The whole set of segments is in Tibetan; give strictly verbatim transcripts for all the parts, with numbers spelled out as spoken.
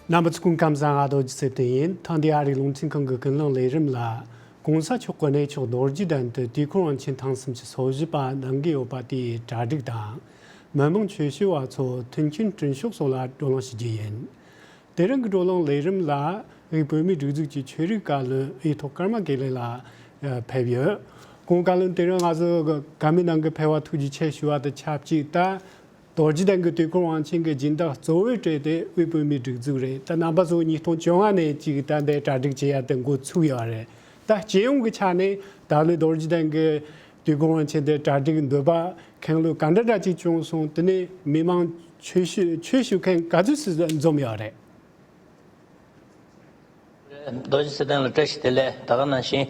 རྣམ་པ་ཚོ་སྐུ་ཁམས་བཟང་། ཨ་རྡོ་རྗེ་ཚེ་བརྟན་ཡིན། ཐེངས་འདིའི་ཨ་རིའི་རླུང་འཕྲིན་ཁང་གི་ཀུན་གླེང་ལས་རིམ་ལ། གོང་ས་མཆོག་གི་གནས་མཆོག་རྡོ་རྗེ་གདན་དུ་དུས་འཁོར་དབང་ཆེན་ཐེངས་སུམ་ཅུ་སོ་བཞི་པ་གནང་གི་ཡོད་པ་དེའི་གྲ་སྒྲིག་དང་། མི་མང་ཆོས་ཞུ་བ་ཚོ་མཐུན་རྐྱེན་བསྐྲུན་ཕྱོགས་སོགས་ལ་བགྲོ་གླེང་ཞུ་རྒྱུ་ཡིན། དེ་རིང་གི་བགྲོ་གླེང་ལས་རིམ་ལ་དབུས་བོད་མིའི་སྒྲིག་འཛུགས་ཀྱི་ཆོས་རིག་བཀའ་བློན་ཨེ་ཐོག་ཀརྨ་དགེ་ལེགས་ལགས་ཕེབས་ཡོད། ཁོང་བཀའ་བློན། དེ་རིང་ང་ཚོ་བཀའ་མོལ་གནང་གི་ཕེབས་པར་ཐུགས་རྗེ་ཆེ་ཞུ་བ་དང་ཆབས་ཅིག་ད། རྡོ་རྗེ་གདན་གྱི་དུས་འཁོར་དབང་ཆེན་གྱི་སྦྱིན་བདག་གཙོ་བོའི་གྲས་དེ་དབུས་བོད་མིའི་སྒྲིག་འཛུགས་རེད། ད་རྣམ་པ་ཚོ་ཉིས་སྟོང་བཅོ་ལྔ་ནས་ཅིག་ད་འདི་གྲ་སྒྲིག་བྱེད་ཡ་དེ་འགོ་ཚུགས་ཡོད་རེད། ད་སྤྱི་ཡོངས་ཀྱི་ཆ་ནས་ད་ལོའི་རྡོ་རྗེ་གདན་གྱི་དུས་འཁོར་དབང་ཆེན་དེ་གྲ་སྒྲིག་འདོད་པ་ཁེངས་ལོས་ག་འདྲ་འདྲ་ཅིག་བྱུང་སོང་། དེ་ནས་མི་མང་ཆོས་ཞུ་ཆོས་ཞུ་མཁན་ག་ཚོད་ཙམ་འཛོམས་ཡོད་རེད། རྡོ་རྗེ་ཚེ་བརྟན་ལ་བཀྲ་ཤིས་བདེ་ལེགས། ད་ག་ནང་བཞིན་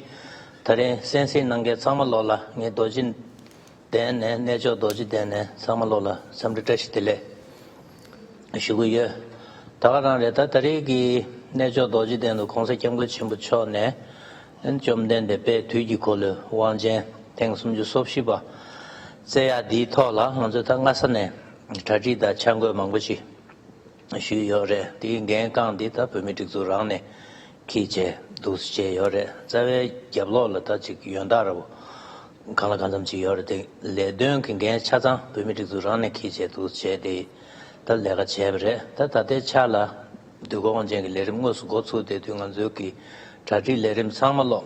ད་རིང་གསན་གཟིགས་གནང་མཁན་ཚང་མ་ལོག་ལ་ངས་རྡོ་རྗེ་གདན་ནས། གནས་མཆོག་རྡོ་རྗེ་གདན་ནས་ཚང་མ་ལོག་ལ་འཚམས་འདྲི་བཀྲ་ཤིས་བདེ་ལེགས་ཞུ་གི་ཡོད། ད་ག་རང་རེད། ད་ད་རེས་ཀྱི་གནས་མཆོག་རྡོ་རྗེ་གདན་དུ་གོང་ས་སྐྱབས་མགོན་ཆེན་པོ་མཆོག་ནས་བཅོམ་ལྡན་འདས་དཔལ་དུས་ཀྱི་འཁོར་ལོའི་དབང་ཆེན་ཐེངས་སུམ་ཅུ་སོ་བཞི་པ་བསྩལ་ཡ་འདིའི་ཐོག་ལ་ང་ཚོས་ད་སྔ་ས་ནས་གྲ་སྒྲིག་དང་འཆར་འགོད་མང་པོ་ཞིག་ཞུས་ཡོད་རེད། དེའི་འགན་རྐང་འདི་ད་བོད་མིའི་སྒྲིག་འཛུགས་རང་ནས་འཁྱེར་བྱས་འདུག་སེ་བྱས་ཡོད་རེད། རྩ་བའི་རྒྱབ་ལོགས་ལ་ད་ཅིག་ཡོན་བདག་འདྲ་བོ་གང་ལ་གང་འཚམ་ཅིག་ཡོད་རེད་དེ། ལས་དོན་གྱི་འགན་ཆ་ཚང་བོད་མིའི་སྒྲིག་འཛུགས་རང་ནས་འཁྱེར་བྱས་འདུག་སེ་བྱས་ཏེ་ད་ལས་ཀ་བྱས་པ་རེད། ད་ད་ལྟའི་ཆ་ལ་དུས་འཁོར་དབང་ཆེན་གྱི་ལས་རིམ་དངོས་སུ་འགོ་ཚུགས་བསྡད་དུས་ང་ཚོའི་གི་གྲ་སྒྲིག་ལས་རིམ་ཚང་མ་ལོག་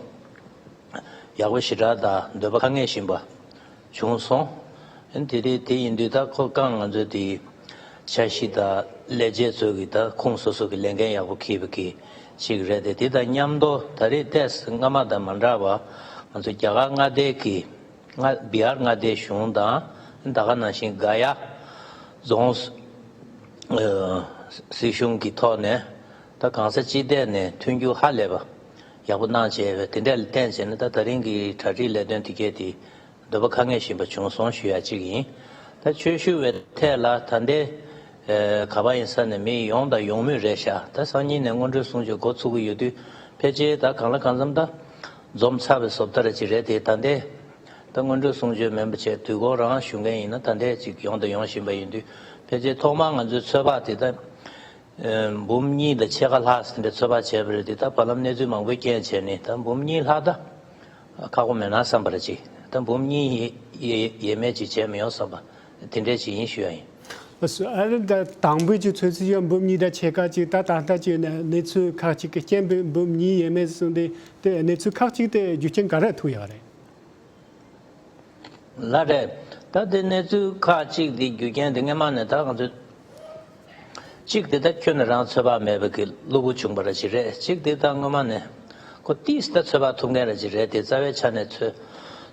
ཡག་པོ་ཞེ་དྲག་དང་འདོད་པ་ཁ་ངེས་བཞིན་པ་བྱུང་སོང་། དེ་དེ་དེ་ཡིན་དུས་ད་ཁོ་རྐང་ང་ཚོའི་དེ་འཆར་གཞི་དང་ལས་བྱེད་ཚོ་གི་ད་ཁུངས་སོ་སོ་གི་ལས་འགན་ཡག་པོ་འཁྱེར་བ་གི་ཅིག་རེད་དེ། དེ་དང་མཉམ་དུ་ད་རེས་ཏོག་ཙམ་སྔ་མ་དང་མ་འདྲ་བ་ང་ཚོ་རྒྱ་གར་མངའ་སྡེ་གི་མངའ་བི་ཧར་མངའ་སྡེའི་གཞུང་དང་ད་ག་ནང་བཞིན་ག་ཡ་རྫོང་སྲིད་གཞུང་གི་ཐོག་ནས་ད་གང་ས་ཅི་ཐད་ནས་མཐུན་འགྱུར་ཧ་ལས་པ་ཡག་པོ་གནང་བྱས་པས། དེ་འདྲ་ལ་བརྟེན་བྱས་ནས་ད་ད་རིང་གི་གྲ་སྒྲིག་ལས་དོན་དེ་གས་དེ་འདོད་པ་ཁ་ངེས་བཞིན་པ་བྱུང་སོང་ཞུ་ཡ་གཅིག་ཡིན། ད་ཆོས་ཞུ་བའི་ཐད་ལ་ད་ལྟའི་ག་པར་ཡིན་ས་ནས་མི་ཡོང་དང་ཡོང་མུས་རེད་ཤག་ད་སང་ཉིན་ནས་སྔོན་འགྲོའི་གསུང་ཆོས་འགོ་ཚུགས་ཀྱི་ཡོད་དུས་ཕལ་ཆེར་ད་གང་ལ་གང་འཚམ་ད་འཛོམས་ཚར་བའི་བཟོ་ལྟ་ར་ཅིག་རེད་དེ། ད་ལྟའི་ད་སྔོན་འགྲོའི་གསུང་ཆོས་མིན་པ་བྱས་དུས་འཁོར་རང་ཞུ་མཁན་ཡིན་ན་ད་ལྟའི་ཅིག་ཡོང་དང་ཡོང་བཞིན་པ་ཡིན་དུས་ཕལ་ཆེར་ཐོག་མར་ང་ཚོའི་ཚོད་དཔག་དེ་ད། འབུམ་གཉིས་དང་ཕྱེད་ཀ་ལྷག་ཟིན་པའི་ཚོད་དཔག་བྱས་པ་རེད་དེ། ད་བར་ལམ་གནས་ཚུལ་མང་པོའི་རྐྱེན་བྱས་ནས་ད་འབུམ་གཉིས་ལྷག་ད་ཁག་པོ་མེད་ན་བསམ་པ་རེད་ཅིག་ད་འབུམ་གཉིས་ཡས་མས་ཅིག་བྱས་མི་ཡོང་བསམ་པ་དེ་འདྲས་ཅིག་ཡིན་ཞུ་ཡ་ཡིན། ཨ་སུ་ཨ་རི་ད་དང་པོའི་ཅིག་ཚོད་རྩིས་ཡང་འབུམ་གཉིས་དང་ཕྱེད་ཀ་ཅིག་ད་ད་ལྟ་ཅིག་གནས་ཚུལ་ཁག་ཅིག་གི་རྐྱེན་པས་འབུམ་གཉིས་ཡས་མས་གསུངས་ཏེ། དེ་གནས་ཚུལ་ཁག་ཅིག་དེ་རྒྱུ་རྐྱེན་ག་རེ་ཐུག་ཡོད་རེད། ལགས་རེད། ད་དེ་གནས་ཚུལ་ཁག་ཅིག་དེ་རྒྱུ་རྐྱེན་དེ་སྔ་མ་ནས་ད་ང་ཚོས་གཅིག་དེ་ད་ཁྱོན་ནས་རང་ཚོད་དཔག་མེད་པ་གི་གློ་བུར་བྱུང་བ་ར་ཅིག་རེད། གཅིག་དེ་ད་སྔོན་མ་ནས་ཁོ་ཏིས་ད་ཚོད་དཔག་ཐུབ་མཁན་ར་ཅིག་རེད་དེ། རྩ་བའི་ཆ་ནས་ཚོད་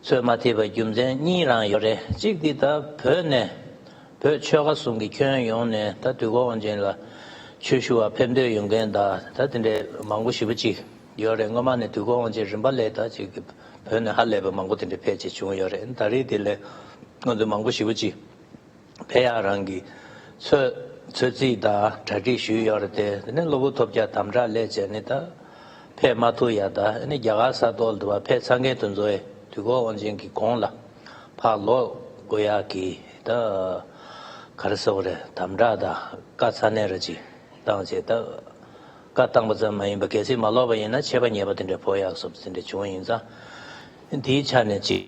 ཚོད་མ་ཐིག་པ་རྒྱུ་མཚན་གཉིས་རང་ཡོད་རེད། གཅིག་དེ་ད་བོད་ནས་བོད་ཆོལ་ཁ་གསུམ་གྱི་ཁྱོན་ཡོངས་ནས་ད་དུས་འཁོར་དབང་ཆེན་ལ་ཆོས་ཞུ་བར་ཕེབས་འདོད་ཡོད་མཁན་ད་ད་དེ་འདྲའི་མང་པོ་ཞེ་པོ་ཅིག་ཡོད་རེད། སྔོན་མ་ནས་དུས་འཁོར་དབང་ཆེན་རིམ་པ་ལས་ད་ཅིག་བོད་ནས་ཧ་ལས་པ་མང་པོ་དེ་འདྲ་ཕེབས་བྱས་བྱུང་ཡོད་རེད། ད་རེས་དེ་ལས་ང་ཚོ་མང་པོ་ཞེ་པོ་ཅིག་ཕེབས་ཡག་རང་གི་ཚོད་ཚོད་རྩིས་དང་གྲ་སྒྲིག་ཞུས་ཡོད་རེད་དེ། དེ་ནས་གློ་བུར་ཐོལ་རྒྱག་དམ་དྲག་སླེབས་བྱས་ནས་ད་ཕེབས་མ་ཐུབ་ཡག་ད་ཨ་ནི་རྒྱ་གར་ས་ཐོག་ལ་དུ་བ་ཕེབས་ཚར་མཁན་དེ་ཚོ་ཡི་དུས་འཁོར་དབང་ཆེན་གྱི་གོང་ལ་ཕར་ལོག་དགོས་ཡག་གི་ད་ག་རེ་ཟེར་དགོས་རེད། དམ་དྲག་དང་བཀའ་ཚ་ནན་ར་ཅིག་བཏང་བྱས་ད། བཀའ་བཏང་པ་ཙམ་མ་ཡིན་པར་གལ་སྲིད་མ་ལོག་པ་ཡིན་ན་ཆད་པ་ཉེས་པ་དེ་འདྲ་ཕོག་ཡག་སོགས་དེ་འདྲ་བྱུང་བ་ཡིན་ཙང་། དེའི་ཆ་ནས་ཅིག་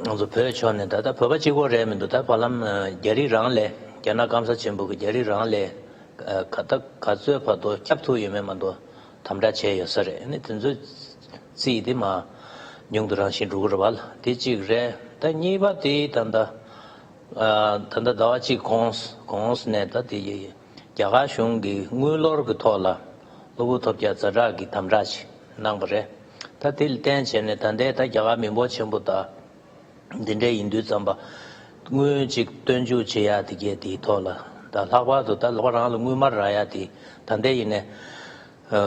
ང་ཚོ་བོད་ཕྱོགས་ནས་ད་ལྟ་བོད་པ་གཅིག་པོ་རེད་མི་འདུག་ད་བར་ལམ་རྒྱ་རིགས་རང་ལས་རྒྱ་ནག་སྐམ་ས་ཆེན་པོ་གི་རྒྱ་རིགས་རང་ལས་ག་ད་ག་ཚོད་བར་དུ་ཁྱབ་ཐུབ་ཡོད་མེད་མ་གཏོགས་དམ་དྲག་བྱས་ཡོད་ས་རེད། ཨ་ནི་དེ་ཚོ་རྩིས་དེ་མར་ཉུང་དུ་རང་བཞིན་འགྲོ་གི་རེད་བ། དེ་གཅིག་རེད། ད་གཉིས་པ་དེ་ད་ལྟ་ད་ལྟ་ཟླ་བ་གཅིག་གོང་གོང་ནས་ད་དེ་རྒྱ་གར་གཞུང་གིས་དངུལ་ལོར་གྱི་ཐོག་ལ་གློ་བུར་ཐོལ་རྒྱག་ཛ་དྲག་གི་དམ་དྲག་ཅིག་གནང་བ་རེད། ད་དེ་ལ་བརྟེན་བྱས་ནས་ད་ལྟའི་ད་རྒྱ་གར་མི་འབོར་ཆེན་པོ་དང་འདི་འདྲ་ཡིན་དུས་ཙམ་པ་དངུལ་ཅིག་བཏོན་འཇུག་བྱེད་ཡག་དེ་གས་དེའི་ཐོག་ལ་ད་ལྷག་པར་དུ་ད་ལོག་རང་ལ་དངུལ་སྨར་རག་ཡག་དེ་ད་ལྟ་ཡིན་ནས་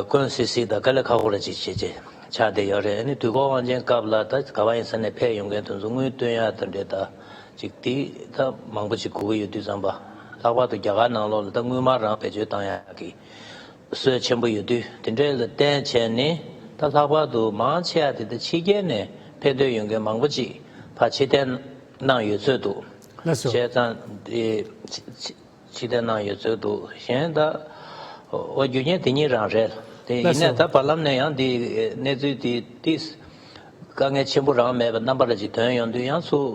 དཀོན་སི་སི་དང་དཀའ་ལས་ཁག་པོ་ར་ཅིག་བྱེད་ཅེས་ཆགས་བསྡད་ཡོད་རེད། ཨ་ནི་དུས་འཁོར་དབང་ཆེན་སྐབས་ལ་ད་ག་བ་ཡིན་ས་ནས་ཕེབས་ཡོང་མཁན་དེ་ཚོ་དངུལ་བཏོན་ཡག་དེ་འདྲ་ད་ཅིག་དེ་ད་མང་པོ་ཅིག་དགོས་ཀྱི་ཡོད་དུས་ཙམ་པ་ལྷག་པར་དུ་རྒྱ་གར་ནང་ལོགས་ལ་ད་དངུལ་སྨར་རང་བེད་སྤྱོད་བཏང་ཡག་གི་སྲོལ་ཆེན་པོ་ཡོད་དུས། དེ་འདྲའི་ལ་བརྟེན་བྱས་ནས་ད་ལྷག་པར་དུ་མང་ཆེ་བ་དེ་ད་ཕྱི་རྒྱལ་ནས་ཕེབས་འདོད་ཡོད་མཁན་མང་པོ་ཅིག་ཕར་ཕྱིར་འཐེན་གནང་ཡོད་ཚོད་འདུག་ལགས་སོ། བྱས་ཙང་དེ་ཕྱི་ཕྱི་འཐེན་གནང་ཡོད་ཚོད་འདུག་གཞན་ད་ འོ། རྒྱུ་རྐྱེན་དེ་གཉིས་རང་རེད། དེ་ཡིན་ནས་ད་བར་ལམ་ནས་ཡང་འདི་གནས་ཚུལ་དེ་ཏིས་དཀའ་ངལ་ཆེན་པོ་རང་མེད་པ་རྣམ་པ་ལ་ཅིག་ཐོན་ཡོང་དུས་ཡང་ཚུར་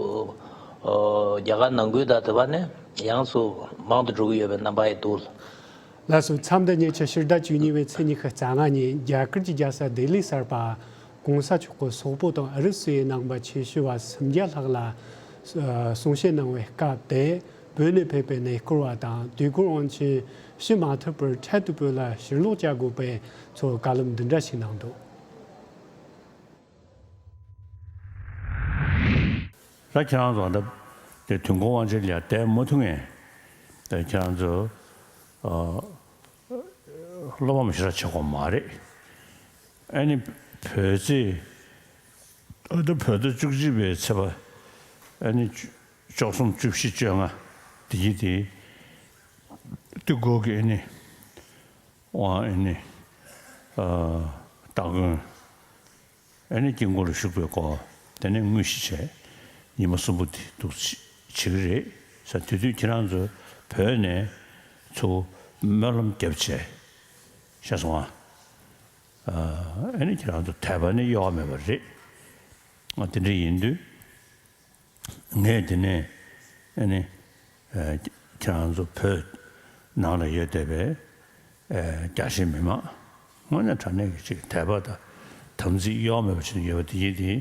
རྒྱ་གར་ནང་ཁུལ་དང་དེ་བ་ནས་ཡང་ཚུར་མང་དུ་འགྲོ་གི་ཡོད་པའི་རྣམ་པ་ཡང་འདུག། ལགས་སོ། མཚམས་འདི་ཉིད་ཕྱི་ཕྱི་ཟླ་བཅུ་གཉིས་པའི་ཚེས་ཉི་ཤུ་རྩ་ལྔ་ཉིན་རྒྱ་གར་གྱི་རྒྱལ་ས་ལྡི་ལི་གསར་པ་༸གོང་ས་མཆོག་གི་སོག་པོ་དང་ཨུ་རུ་སུའི་ནང་པ་ཆོས་ཞུ་བ་སུམ་བརྒྱ་ལྷག་ལ་གསུང་བཤད་གནང་བའི་སྐབས་དེ། བོད་ནས་ཕེབས་པའི་གནས་སྐོར་བ་དང་དུས་འཁོར་དབང་ཆེན་ཞུ་མ་ཐུབ་པར་འཕྲལ་དུ་བོད་ལ་ཕྱིར་ལོག་བྱ་དགོས་པའི་ཚོ་བཀའ་སློབ་འདི་འདྲ་ཞིག་གནང་འདུག། ད་ཁྱེད་རང་ཚོ་ད་དེ་དུས་འཁོར་དབང་ཆེན་ལ་བསྡད་མ་ཐུབ་མཁན་ད་ཁྱེད་རང་ཚོ་ཨ་བློ་ཕམ་ཞེ་དྲག་བྱེད་དགོས་མ་རེད། ཨ་ནི་བོད་ཚེས་ཨ་ད་བོད་ཟླ་བཅུ་གཅིག་པའི་ཚེས་པ་ཨ་ནི་བཅུ་བཅུ་གསུམ་བཅུ་བཞི་བཅོ་ལྔ་དེ་གི་དེ་དུས་འཁོར་གྱི་ཨ་ནི་དབང་ཨ་ནི་ཨ་སྟ་གོན། ཨ་ནི་དཀྱིལ་འཁོར་ལ་བཞུགས་པའི་སྐོར། དེ་ནས་དངོས་གཞི་བྱས། ཉི་མ་གསུམ་པོ་དེ་འདུག་བྱེད་ཀྱི་རེད་ཟེར། དེ་དུས་ཁྱེད་རང་ཚོ་བོད་ནས་ཚུར་སྨོན་ལམ་བརྒྱབ་བྱས། ཤེས་སོང་ཨ། ཨ་ནི་ཁྱེད་རང་ཚོ་དད་པ་ནི་གཡོ་བ་མེད་པ་རེད། ཨ་དེ་འདྲ་ཡིན་དུས། ངས་དེ་ནས་ཨ་ནི་ཨ་ཁྱེད་རང་ཚོ་བོད་ནང་ལ་ཡོད་བསྡད་པའི་ཨ་རྒྱ་ཆེའི་མི་མང་དངོས་གནས་དྲང་གནས་ཀྱི་ཅིག་དད་པ་དང་དམ་ཚིག་གཡོ་མེད་པ་ཞིག་ཡོད་པ་དེ་ཡིན་དེ་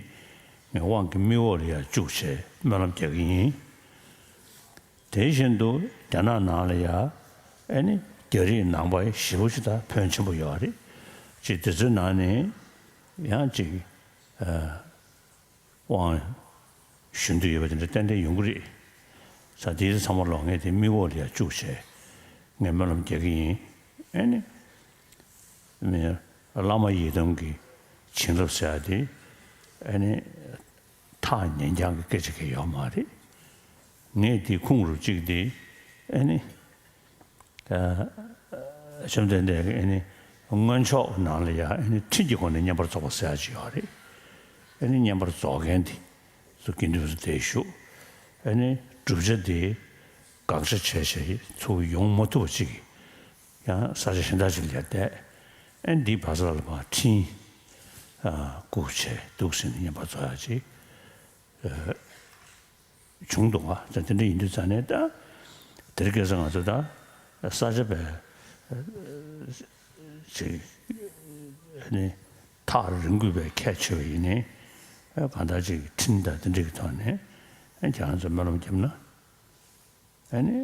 ངས་དབང་གི་མིག་འོག་ལ་ཡར་བཅུག་བྱས་སྨོན་ལམ་རྒྱག་གི་ཡིན། དེ་བཞིན་དུ་རྒྱ་ནག་ནང་ལ་ཡ་ཨ་ནི་རྒྱ་རིགས་ནང་པ་ཞེ་པོ་ཅིག་དང་ཕོན་ཆེན་པོ་ཡོད་རེད། ཅིག་དེ་ཚོའི་ནང་ནས་ཡང་ཅིག་ཨ། དབང་ཞུ་འདོད་ཡོད་པ་དེ་འདྲ་ཏན་ཏན་ཡོང་གི་རེད། ས་དེའི་ཚང་མ་ལོག་ངས་དེ་མིག་འོག་ལ་ཡར་བཅུག་བྱས་ངས་སྨོན་ལམ་རྒྱག་གི་ཡིན། ཨ་ནི་མི་བླ་མ་ཡི་དམ་གྱི་བྱིན་རླབས་ཟེར་ཡ་དེ་ཨ་ནི་ཐག་ཉེ་རྐྱང་གི་སྐད་ཆ་གི་ཡོད་མ་རེད། ངས་དེ་ཁུངས་རུ་གཅིག་དེ་ཨ་ནི། ཨ་བཅོམ་ལྡན་འདས་ཀྱིས་ཨ་ནི་སྔོན་ཆད་ནང་ལ་ཡ་ཨ་ནི་ཁྲིམས་ཀྱི་སྒོ་ནས་བསྙེན་པར་རྫོགས་པ་ཟེར་ཡ་ཅིག་ཡོད་རེད། ཨ་ནི་བསྙེན་པར་རྫོགས་མཁན་དེ་ཚོ་དགེ་འདུན་པ་ཚོ་དེར་བཞུགས། ཨ་ནི་བསྒྲུབ་བྱ་དེ་དགག་བྱ་བྱས་བྱས་ཚུར་ཡོང་མ་ཐུབ་པ་ཅིག་ཡང་ས་ཆ་གཞན་དག་ཅིག་ལ་ཡ་བསྡད། ཨ་ནི་འདིའི་བར་ས་ལ་མར་ཁྲིམས་ཨ་བསྐུར་བྱས་འདུག་ཟེར་ནས་བསྙེན་པར་རྫོགས་ཡ་ཅིག་ཨ། བྱུང་འདུག་ག་ད་དེ་འདྲ་ཡིན་དུས་ཙང་ནས་ད་དེར་སྐད་ཆ་ང་ཚོ་ད་ས་ཆ་བས་ཅིག་ནི་ཐག་རིང་རྒྱུད་པའི་ཁྱད་ཆོས་པ་ཡིན་ནའི་གང་ལྟར་ཅིག་ཁྲིམས་དང་དེ་འདྲ་གི་ཐོག་ནས་ཁྱེད་རང་ཚོ་སྨོན་ལམ་བརྒྱབ་ན་ཨ་ནི།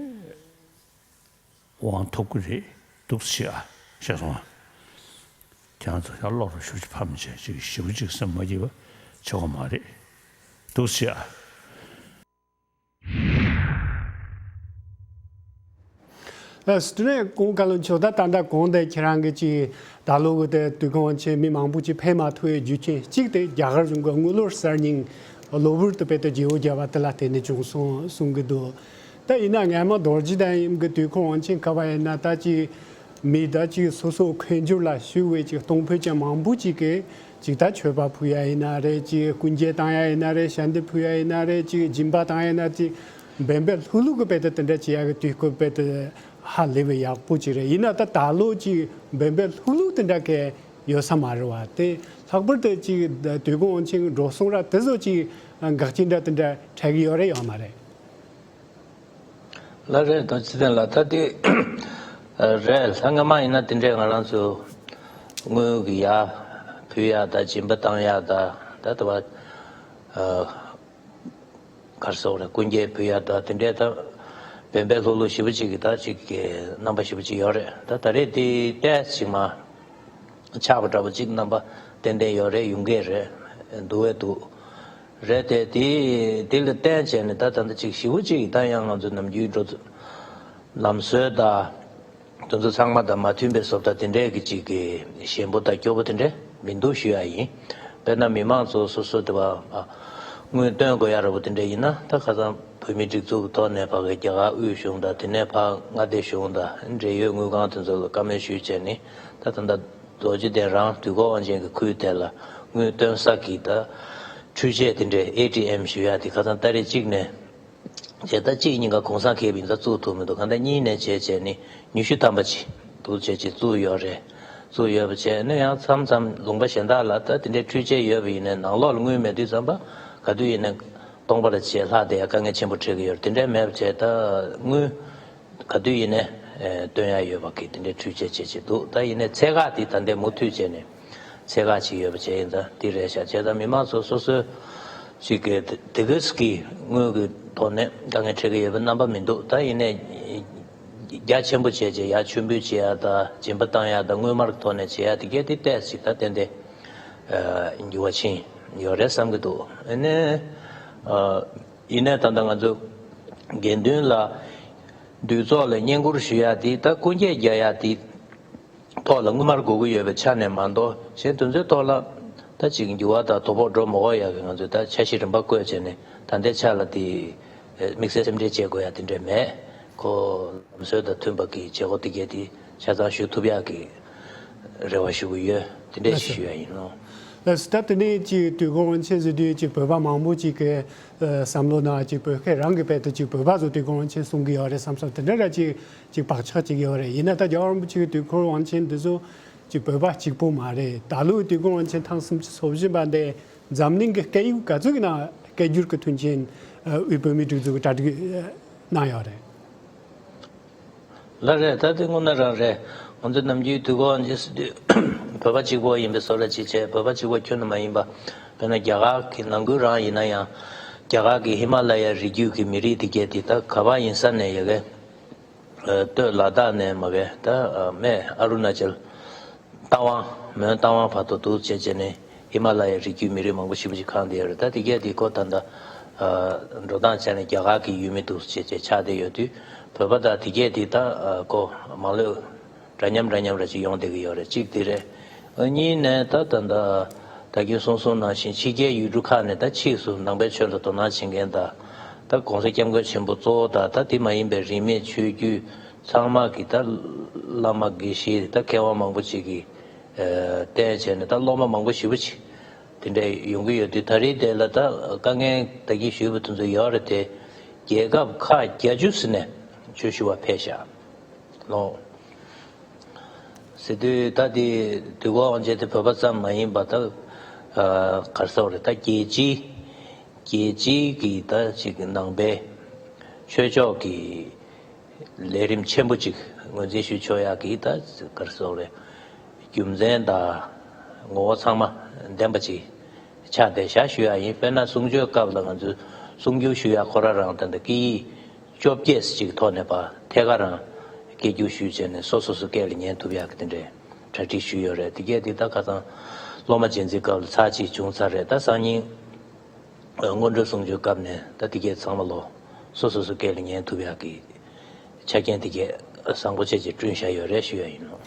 དབང་ཐོབ་ཀྱི་རེད། འདུག་སེ་བྱེད་ཨ། ཤེས་སོང་ཨ། ཁྱེད་རང་ཚོ་ཡར་ལོག་རུ་ཞུ་ཅིག་ཕམ་བྱས་ཅིག་ཞེ་པོ་ཅིག་སེམས་མ་སྐྱིད་པ་བྱེད་དགོས་མ་རེད། འདུག་སེ་བྱེད་ཨ། ཨ་སི་ཏུ་རེ་གོང་བཀའ་བློན་མཆོག་ད་ད་ལྟ་གོང་དེ་ཁྱེད་རང་གིས་ཅིག་ད་ལོ་གི་དེ་དུས་འཁོར་དབང་ཆེན་མི་མང་པོ་ཅིག་ཕེབས་མ་ཐུབ་པའི་རྒྱུ་རྐྱེན་གཅིག་དེ་རྒྱ་གར་གཞུང་གི་དངུལ་ལོར་གསར་རྙིང་གློ་བུར་དུ་དཔེ་དེ་བརྗེ་བོ་བརྒྱབ་པ་དེ་ལ་བརྟེན་ནས་བྱུང་སོང་གསུང་གི་འདུག་ད་ཡིན་ན་སྔ་མ་རྡོ་རྗེ་གདན་གྱི་དུས་འཁོར་དབང་ཆེན་ཁ་བ་ཡིན་ན་ད་ཅིག་མི་ད་ཅིག་སོ་སོ་འཕོ་འགྱུར་ལ་ཞུགས་པའི་ཅིག་གཏོང་ཕོད་ཅན་མང་པོ་ཅིག་གིས་ཅིག་ད་མཆོད་པ་ཕུལ་ཡ་ཡིན་ན་རེད། ཅིག་སྐུ་འགྱེད་བཏང་ཡ་ཡིན་ན་རེད། ཞལ་འདེབས་ཕུལ་ཡ་ཡིན་ན་རེད། ཅིག་སྦྱིན་པ་བཏང་ཡ་ཡིན་ན་ཅིག་འབད་འབད་ལྷུག་ལྷུག་གི་དཔེ་དེ་དེ་འདྲ་བྱེད་ཡ་གི་དུས་སྐབས་དཔེ་དེ་ཧ་ལས་པའི་ཡག་པོ་ཅིག་རེད། ཡིན་ན་ད་ད་ལོ་ཅིག་འབད་འབད་ལྷུག་ལྷུག་དེ་འདྲ་གས་ཡོད་ས་མ་རེད་བ། དེ་ལྷག་པར་དུ་ཅིག་དུས་འཁོར་དབང་ཆེན་གྱི་འགྲོ་སོང་ར་དེ་ཚོ་ཅིག་འགག་རྐྱེན་འདྲ་དེ་འདྲ་འཕྲད་ཀྱི་ཡོད་རེད་ཡོད་མ་རེད། ལགས་རེད། ད་ཚེ་བརྟན་ལགས་ད་དེ་རེད། ད་སྔ་མ་ཡིན་ན་དེ་འདྲས་ང་རང་ཚོ་དངུལ་གྱི་ཡ་ཕུལ་ཡ་ད་སྦྱིན་པ་བཏང་ཡ་ད་ད་ལྟ་བ་གར་སོགས་རེད། སྐུ་འགྱེད་ཕུལ་ཡ་ད་དེ་འདྲས་ད་འབད་འབད་ལྷུག་ལྷུག་ཞེ་པོ་ཅིག་གི་ད་ཅིག་གི་རྣམ་པ་ཞེ་པོ་ཅིག་ཡོད་རེད། ད་ད་རེས་དེ་ཏོག་ཙམ་མ་ཆག་པ་འདྲ་པོ་ཅིག་རྣམ་པ་ཏན་ཏན་ཡོད་རེད། ཡོང་གི་རེད། འདུག་བས་འདུག་རེད་དེ། དེ་དེ་ལ་བརྟེན་བྱས་ནས་ད་ད་ལྟ་ཅིག་ཞེ་པོ་ཅིག་ད་ཡང་ང་ཚོ་ནམ་རྒྱུན་འགྲོ་ཚུལ་ལམ་སྲོལ་དང་དེ་ཚོ་ཚང་མ་དང་མ་མཐུན་པའི་བཟོ་ལྟ་དེ་འདྲས་ཀྱི་ཅིག་གི་ཞན་པོ་དང་སྐྱོ་པོ་དེ་འདྲས་མི་འདུག་ཞུ་ཡ་ཡིན། དཔེར་ན་མི་མང་ཚོ་སོ་སོ་དེ་བ་དངུལ་བཏོན་དགོས་ཡ་ར་བོ་དེ་འདྲས་ཡིན་ན་ད་ཁ་སང་བོད་མིའི་སྒྲིག་འཛུགས་ཀྱི་ཐོག་ནས་ཕ་གི་རྒྱ་གར་དབུས་གཞུང་དང་དེ་ནས་ཕ་མངའ་སྡེ་གཞུང་དང་འབྲེལ་ཡོད་དངུལ་ཁང་དེ་ཚོ་ལ་བཀའ་མོལ་ཞུས་བྱས་ནས་ད་ད་ལྟ་རྡོ་རྗེ་གདན་རང་དུས་འཁོར་དབང་ཆེན་གྱི་ཁུལ་དེ་ལ་དངུལ་བཏོན་ས་གི་ད་འཕྲུལ་ཆས་དེ་འདྲའི་ཨེ་ཊི་ཨེམ་ཞུ་ཡ་དེ་ཁ་སང་ཏ་རིག་གཅིག་ནས་བྱས། ད་གཅིག་གཉིས་ཀ་གོང་ས་མཁས་པའི་ཡིན་ཙང་བཙུགས་ཐུབ་མི་འདུག་གང་ལྟར་གཉིས་ནས་བྱས་བྱས་ནས་ཉི་ཤུ་ཐམ་པ་ཅིག་ འདུག་བྱས་ཅིག་བཙུགས་ཡོད་རེད། བཙུགས་ཡོད་པ་བྱས་ནས་ཡང་མཚམས་མཚམས་ལུང་པ་གཞན་དག་ལ་ད་དེ་འདྲའི་འཕྲུལ་ཆས་ཡོད་པ་ཡིན་ནའི་ནང་ལོགས་ལ་དངུལ་མེད་དུས་ཙམ་པ་ག་དུས་ཡིན་ནའི་སྟོང་པ་ལ་བྱས་ལྷག་བསྡད་ཡ་དཀའ་ངལ་ཆེན་པོ་འཕྲད་ཀྱི་ཡོད་རེད། དེ་འདྲ་མེད་པ་བྱས་ད་དངུལ་ག་དུས་ཡིན་ནའི་ཨེ་བཏོན་ཡ་ཡོད་པ་གི་དེ་འདྲའི་འཕྲུལ་ཆས་བྱས་ཅིག་འདུག་ད་ཡིན་ནའི་ཚད་བཀག་དེ་ད་ལྟའི་མུ་མཐུད་བྱས་ནས་ཚད་བཀག་ཅིག་ཡོད་པ་བྱས་ཡིན་ད་དེ་རེད་ཤག་བྱས་ཙང་མི་མང་ཚོ་སོ་སོའི་ཅིག་གི་དེ་གི་སི་གི་དངུལ་གི་ཐོག་ནས་དཀའ་ངལ་འཕྲད་ཀྱི་ཡོད་པའི་རྣམ་པ་མི་འདུག་ད་ཡིན་ནའི་རྒྱ་ཆེན་པོ་བྱས་བྱས་ཡར་མཆོད་འབུལ་བྱེད་ཡ་དང་སྦྱིན་པ་བཏང་ཡ་དང་དངུལ་སྨར་གྱི་ཐོག་ནས་བྱེད་ཡ་དེ་གས་དེ་ཏོག་ཙམ་ཅིག་ད་ཏན་ཏན་འགྱུར་བ་ཕྱིན་ཡོད་རེད་བསམ་གྱི་འདུག་ཨ་ནི་ཡིན་ནའི་ད་ལྟ་ང་ཚོ་དགེ་འདུན་ལ་འདུས་ཚོགས་ལ་བསྙེན་བཀུར་ཞུ་ཡ་དེ་ད་སྐུ་འགྱེད་རྒྱག་ཡ་དེ། ཐོག་ལ་དངུལ་སྨར་དགོས་ཀྱི་ཡོད་པའི་ཆ་ནས་མ་གཏོགས་གཞན་དོན་ཚན་ཐོག་ལ་ད་ཅིག་འགྱུར་བ་དང་དོ་ཕོག་འགྲོ་མ་དགོས་ཡག་གི་ང་ཚོས་ད་འཆར་གཞི་རིམ་པ་བཀོད་བྱས་ནས་ད་ལྟའི་ཆ་ལ་དེ་དམིགས་བསལ་སེམས་ཁྲལ་བྱེད་དགོས་ཡ་དེ་འདྲ་མེད། ཁོ་ལམ་སྲོལ་དང་མཐུན་པ་གི་བྱེད་སྒོ་དེ་གས་དེ་ཆ་ཚང་ཞུ་ཐུབ་ཡག་གི་རེ་བ་ཞུ་གི་ཡོད། དེ་འདྲ་ཞིག་ཞུ་ཡ་ཡིན་ནོ། ལགས་སོ། ད་དེ་ནས་ཅིག་དུས་འཁོར་དབང་ཆེན་ཟེར་དུས་ཅིག་བོད་པ་མང་པོ་ཅིག་གི་བསམ་བློ་ནང་ཅིག་བོད་སྐད་རང་གི་དཔེ་དེ་ཅིག་བོད་པ་ཚོ་དུས་འཁོར་དབང་ཆེན་གསུང་གི་ཡོད་རེད་བསམ་བསམ་དེ་འདྲ་ར་ཅིག་ཅིག་བག་ཆགས་ཅིག་ཡོད་རེད། ཡིན་ན་ད་རྒྱལ་བ་རིན་པོ་ཆེ་གི་དུས་འཁོར་དབང་ཆེན་འདི་ཚོ་ཅིག་བོད་པ་གཅིག་པོ་མ་རེད། ད་ལོའི་དུས་འཁོར་དབང་ཆེན་ཐེངས་སུམ་ཅུ་སོ་བཞི་པ་འདི་འཛམ་གླིང་གི་སྐད་ཡིག་ག་ཚོད་ཀྱི་ནང་སྐད་སྒྱུར་གྱི་མཐུན་རྐྱེན་དབུས་བོད་མིའི་སྒྲིག་འཛུགས་ཀྱིས་གྲ་སྒྲིག་གནང་ཡོད་རེད། ལགས་རེད། ད་དེ་དངོས་གནས་རང་རེད། ང་ཚོ་ནམ་རྒྱུན་དུས་འཁོར་དབང་ཆེན་ཟེར་དུས་བོད་པ་གཅིག་པོ་ཡིན་པའི་བཟོ་འདྲ་ཅིག་བྱས། བོད་པ་གཅིག་པོ་ཁྱོན་ནས་མ་ཡིན་པ། དཔེར་ན་རྒྱ་གར་གྱི་ནང་ཁུལ་རང་ཡིན་ན་ཡང་རྒྱ་གར་གྱི་ཧི་མ་ལ་ཡའི་རི་རྒྱུད་ཀྱི་མི་རིགས་དེ་གས་དེ་ད་ག་པར་ཡིན་ས་ནས་ཡ་གི་སྟོད་ལ་དྭགས་ནས་མ་གི་ད་སྨད་ཨ་རུ་ན་ཅལ། རྟ་དབང་། མོན་རྟ་དབང་བར་དུ་འདུག་བྱས་བྱས་ནས་ཧི་མ་ལ་ཡའི་རི་རྒྱུད་མི་རིགས་མང་པོ་ཞེ་པོ་ཅིག་གང་བསྡད་ཡོད་རེད། ད་དེ་གས་དེ་ཁོ་ད་ལྟ་འགྲོ་སྟངས་བྱས་ནས་རྒྱ་གར་གྱི་ཡུལ་མི་འདུག་བྱས་བྱས་ཆགས་བསྡད་ཡོད་དུས་བོད་པ་ད་དེ་གས་དེ་ད་ཁོ་མ་ལོས་འདྲ་མཉམ་འདྲ་མཉམ་ར་ཅིག་ཡོང་བསྡད་ཀྱི་ཡོད་རེད། གཅིག་དེ་རེད། གཉིས་ནས་ད་ད་ད་ད་གིན་གསུངས་སོང་ནང་བཞིན་ཕྱི་རྒྱལ་ཡུལ་གྲུ་ཁག་ནས་ད་ཕྱིས་སུ་ནང་པའི་ཆོས་ལ་དོ་སྣང་བྱེད་མཁན་དང་། ད་གོང་ས་སྐྱབས་མགོན་ཆེན་པོ་གཙོ་བོ་དང་ད་དེ་མ་ཡིན་པའི་རིས་མེད་ཆོས་བརྒྱུད་ཚང་མ་གི་ད་བླ་མ་དགེ་བཤེས་ད་མཁས་དབང་མང་པོ་ཅིག་གིས་བསྟེན་བྱས་ནས་ད་སློབ་མ་མང་པོ་ཞེ་པོ་ཅིག་དེ་འདྲ་ཡོང་གི་ཡོད་དུས་ད་རེས་དེ་ལ་ད་དཀའ་ངལ་ད་གིན་ཞུས་པ་དེ་ཚོ་ཡོད་རེད་དེ། རྒྱལ་ཁབ་ཁག་བརྒྱད་ཅུ་ཙམ་ནས་ཆོས་ཞུ་བ་ཕེབས་ཤག་ལོ། ཟེར་དུས་ད་དེ་དུས་འཁོར་དབང་ཆེན་དེ་བོད་པ་ཙམ་མ་ཡིན་པ་ད་ག་རེ་ཟེར་དགོས་རེད། ད་རྒྱལ་སྤྱིའི་རྒྱལ་སྤྱིའི་གི་ད་ཅིག་ནང་པའི་ཆོས་ཕྱོགས་ཀྱི་ལས་རིམ་ཆེན་པོ་ཅིག་ངོས་འཛིན་ཞུ་ཆོག་ཡག་གི་ད་ག་རེ་ཟེར་དགོས་རེད། རྒྱུ་མཚན་དང་ངོ་བོ་ཚང་མ་ལྡན་པ་ཅིག་ཆགས་བསྡད་ཤག་ཞུ་ཡག་ཡིན། དཔེར་ན་གསུང་ཆོས་སྐབས་ལ་ང་ཚོས་གསུང་སྒྱུར་ཞུ་ཡག་ཁོ་རང་རང་ད་ལྟ་སྐད་ཡིག་བཅོ་བརྒྱད་ཅིག་ཐོག་ནས་ཕར་ཐད་ཀར་རང་སྐད་སྒྱུར་ཞུས་བྱས་ནས་སོ་སོ་སོའི་སྐད་ལ་ཉན་ཐུབ་ཡག་གི་དེ་འདྲའི་གྲ་སྒྲིག་ཞུས་ཡོད་རེད། དེ་གས་དེ་ད་ཁ་སང་སློབ་མ་འཇིགས་འཛིན་སྐབས་ལ་ཚར་གཅིག་བྱུང་ཚར་རེད། ད་སང་ཉིན་སྔོན་འགྲོའི་གསུང་ཆོས་སྐབས་ནས་ད་དེ་གས་ཚང་མ་ལོ་སོ་སོ་སོའི་སྐད་ལ་ཉན་ཐུབ་ཡག་གི་ཆ་རྐྱེན་དེ་གས་བཟང་པོ་བྱས་ཀྱི་བསྐྲུན་བཞག་ཡོད་རེད་ཞུ་ཡག་ཡིན་ནོ།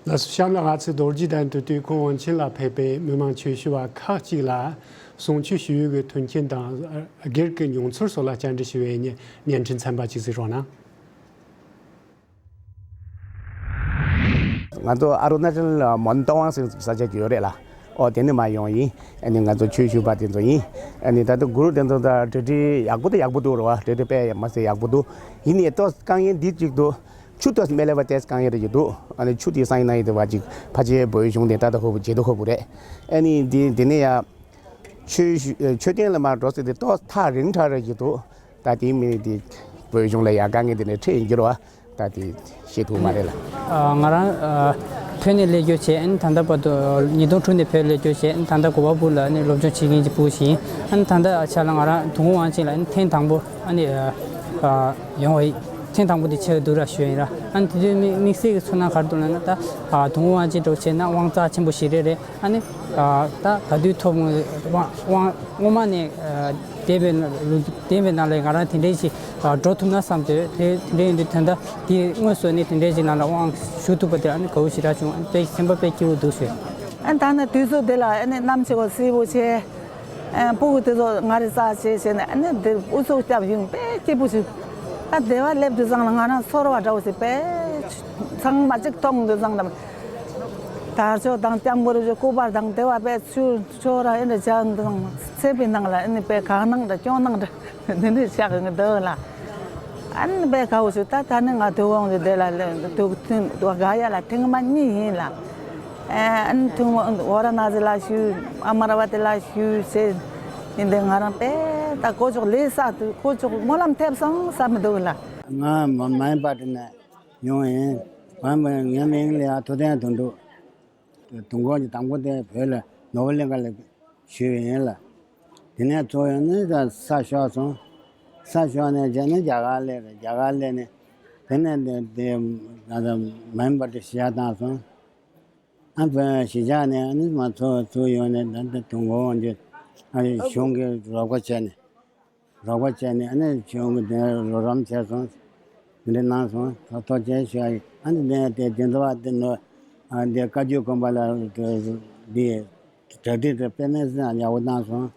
ལགས་སོ། གཤམ་ལ་ང་ཚོས་རྡོ་རྗེ་གདན་དུ་དུས་འཁོར་དབང་ཆེན་ལ་ཕེབས་པའི་མི་མང་ཆོས་ཞུ་བ་ཁག་ཅིག་ལ་གསུང་ཆོས་ཞུ་ཡུལ་གྱི་མཐུན་རྐྱེན་དང་སྒེར་གྱི་མྱོང་ཚོར་སོགས་ལ་བཅར་འདྲི་ཞུ་བའི་བརྙན་འཕྲིན་ཚན་པ་ཅིག་གཟིགས་རོགས་གནང་། ང་ཚོ་ཨ་རུ་ན་ཅལ་མོན་རྟ་དབང་ཟེར་ས་ཆ་ཅིག་ཡོད་རེད་ལ། ཨོ་དེ་ནས་མར་ཡོང་ཡིན། ཨ་ནི་ང་ཚོ་ཆོས་ཞུ་བ་དེ་ཚོ་ཡིན། ཨ་ནི་ད་ལྟ་གུ་རུ་དེ་ཚོ་ད་གྲ་སྒྲིག་ཡག་པོ་དང་ཡག་པོ་འདུག་རེད་བ། གྲ་སྒྲིག་དཔེ་མ་ཟད་ཡག་པོ་འདུག་ཡིན་ནའི་ཏོག་དཀའ་ངལ་འདི་གཅིག་འདུག་ཆུ་ཏོག་མེ་ལེ་བ་ཏེས་གང་ཡོད་ཡོད་འདུག་ཨ་ནི་ཆུ་དེ་སང་ཡིན་ན་ཡིན་དེ་བ་ཅིག་ཕ་ཆེ་བོད་གཞུང་དེ་ད་ལྟ་ཧོ་བུ་ཇེ་དུ་ཧོ་བུ་རེད། ཨ་ནི་དེ་དེ་ནས་ཡ་ཆོས་ཞུ་མཆོད་རྟེན་ལ་མར་འགྲོ་ཟེར་དེ་ཏོག་ཐག་རིང་དྲགས་རེད་ཀྱི་འདུག་ད་དེ་མིན་དེ་བོད་གཞུང་ལ་ཡ་དཀའ་ངལ་དེ་ནས་འཕྲད་ཡིན་གྱི་རེད་བ། ད་དེ་ཤེས་ཐུབ་མ་རེད་ལ། ང་རང་བོད་ནས་སླེབས་རྒྱུ་བྱས། ཨ་ནི་ད་ལྟ་བར་དུ་ཉིས་སྟོང་དྲུག་ནས་བོད་སླེབས་རྒྱུ་བྱས། ཨ་ནི་ད་ལྟ་གོ་བ་སྦུག་ལ་ཨ་ནི་སློབ་སྦྱོང་བྱེད་མཁན་གྱི་སྦུག་ཞིག་ཡིན། ཨ་ནི་ད་ལྟ་ཆ་ལ་ང་རང་དུས་འཁོར་དབང་ཆེན་ལ་ཨ་ནི་ཐེངས་དང་པོ་ཨ་ནི་ཡོང་བ་ཡིན། ཐེངས་དང་པོ་དེ་ཆགས་འདུག་ར་ཞུ་ཡིན་ར། ཨ་ནི་དེ་དུས་དམིགས་དམིགས་བསལ་གྱི་ཚོར་སྣང་ག་རེ་འདུག་ལབ་ན། ད་དུང་དབང་ཆེན་འགྲོ་བྱས་ན་དབང་རྩ་ཆེན་པོ་ཞིག་རེད་རེད། ཨ་ནི་ད་ག་དུས་ཐོབ་དབང་དབང་སྔོན་མ་ནས་འདས་པའི་ལོ་འདས་པའི་ནང་ལ་ང་རང་དེ་འདྲའི་ཞིག་འགྲོ་ཐུབ་ན་བསམ་སྟེ། དེ་དེ་འདྲ་ཡིན་དུས་ད་ལྟ་དེ་དངོས་སུ་ནི་དེ་འདྲའི་ཞིག་ནང་ལ་དབང་ཞུ་ཐུབ་པ་དེ་ཨ་ནི་དགའ་བོ་ཞེ་དྲག་བྱུང་། ཨ་ནི་དཔེ་སེམས་པ་དཔེ་སྐྱིད་པོ་འདུག་ཞུ། ཨ་ནི་ད་ནི་དུས་ཚོད་དེ་ལ་ཨ་ནི་གནམ་ཕྱེད་པོ་བསིལ་པོ་བྱས། ཨ་ཕྲུ་གུ་དེ་ཚོ་ང་རེ་རྩ་ཆེ་བྱས་ནས་ཨ་ནི་དེ་ཨུ་ཚུགས་བརྒྱབ་ཡོང་དཔེ་སྐྱིད་པོ་བྱུང་། ཨ་སྡེ་བ་སླེབས་དུས་ཙང་ལ་ང་རང་ཚོར་བ་འདྲ་བོ་ཞིག་དཔེ་ཚང་མ་གཅིག་མཐོང་དུས་ཙང་ལ། དར་ལྕོག་དང་སྐྱབས་མགོན་རིན་པོ་ཆེ་སྐུ་པར་དང་སྡེ་བ་དཔེ་ཚུར་ཕྱོགས་ར་ཨེ་འདྲ་བྱ་དུས་ཙང་ཚེ་བའི་ནང་ལ་ཨ་ནི་དཔེ་དགའ་སྣང་འདྲ་སྐྱོ་སྣང་འདྲ་འདི་འདྲ་ཆགས་ཀྱི་འདུག་ལ། ཨ་ནི་དཔེ་ཁ་བོ་ཞུ་ད་ད་ནི་ང་དུ་བོང་དུ་དེ་ལ་དུ་དུ་ག་ཡ་ལ་ཐེངས་མ་གཉིས་ཡིན་ལ། ཨ་ནི་ཐུང་བོ་ཝ་ར་ན་སི་ལ་ཞུ་ཨ་མ་ར་བ་ཏི་ལ་ཞུ་ཟེར་ཡིན་དེ་ང་རང་དཔེ་ད་ཀོ་ཅོག་ལས་ས་དུ་ཀོ་ཅོག་སྨོན་ལམ་ཐེབས་སོང་ས་མི་འདུག་ལ། ང་མ་མ་ཡིན་པ་དེ་ནས་ཡོང་ཡིན། བན་བོན་ངའི་མིང་ལ་ཐུབ་བསྟན་དོན་གྲུབ། དུས་འཁོར་གྱི་དང་པོ་དེ་བོད་ལ་ནོར་བུ་གླིང་ག་ལ་ཞུས་པ་ཡིན་ལ། དེ་ནས་གཙོ་ཡོད་ནི་ད་ས་ཤོར་སོང་། ས་ཤོར་ནས་རྗེས་ནི་རྒྱ་གར་སླེབས་རེད། རྒྱ་གར་སླེབས་ནས་དེ་ནས་དེ་དེ་ང་ཚོ་མན་པ་དེ་གཞིས་ཆགས་བཏང་སོང་། ཨ་བོད་གཞིས་ཆགས་ནས་ཨ་ནི་མ་ཚོ་ཚུར་ཡོང་ནས་ད་ལྟ་དུས་འཁོར་དབང་ཆེན་ཨ་གཞུང་གི་རོགས་པ་བྱས་ནས། རོགས་པ་བྱས་ནས་ཨ་ནི་ཁྱོད་ཀྱི་དེ་རོགས་རམ་བྱས་སོང་། དེ་འདྲ་གནང་སོང་། ཐུགས་རྗེ་ཆེ་ཞུ་ཡ་ཡིན། ཨ་ནི་དེ་དེ་དེ་ཚོ་བ་དེ་ནོ་ཨ་དེ་བཀའ་བརྒྱུད་དགོན་པ་ལ་དེ་དེ་གྲ་སྒྲིག་དེ་དཔེ་མེད་ཟིན་ཡག་པོ་གནང་སོང་།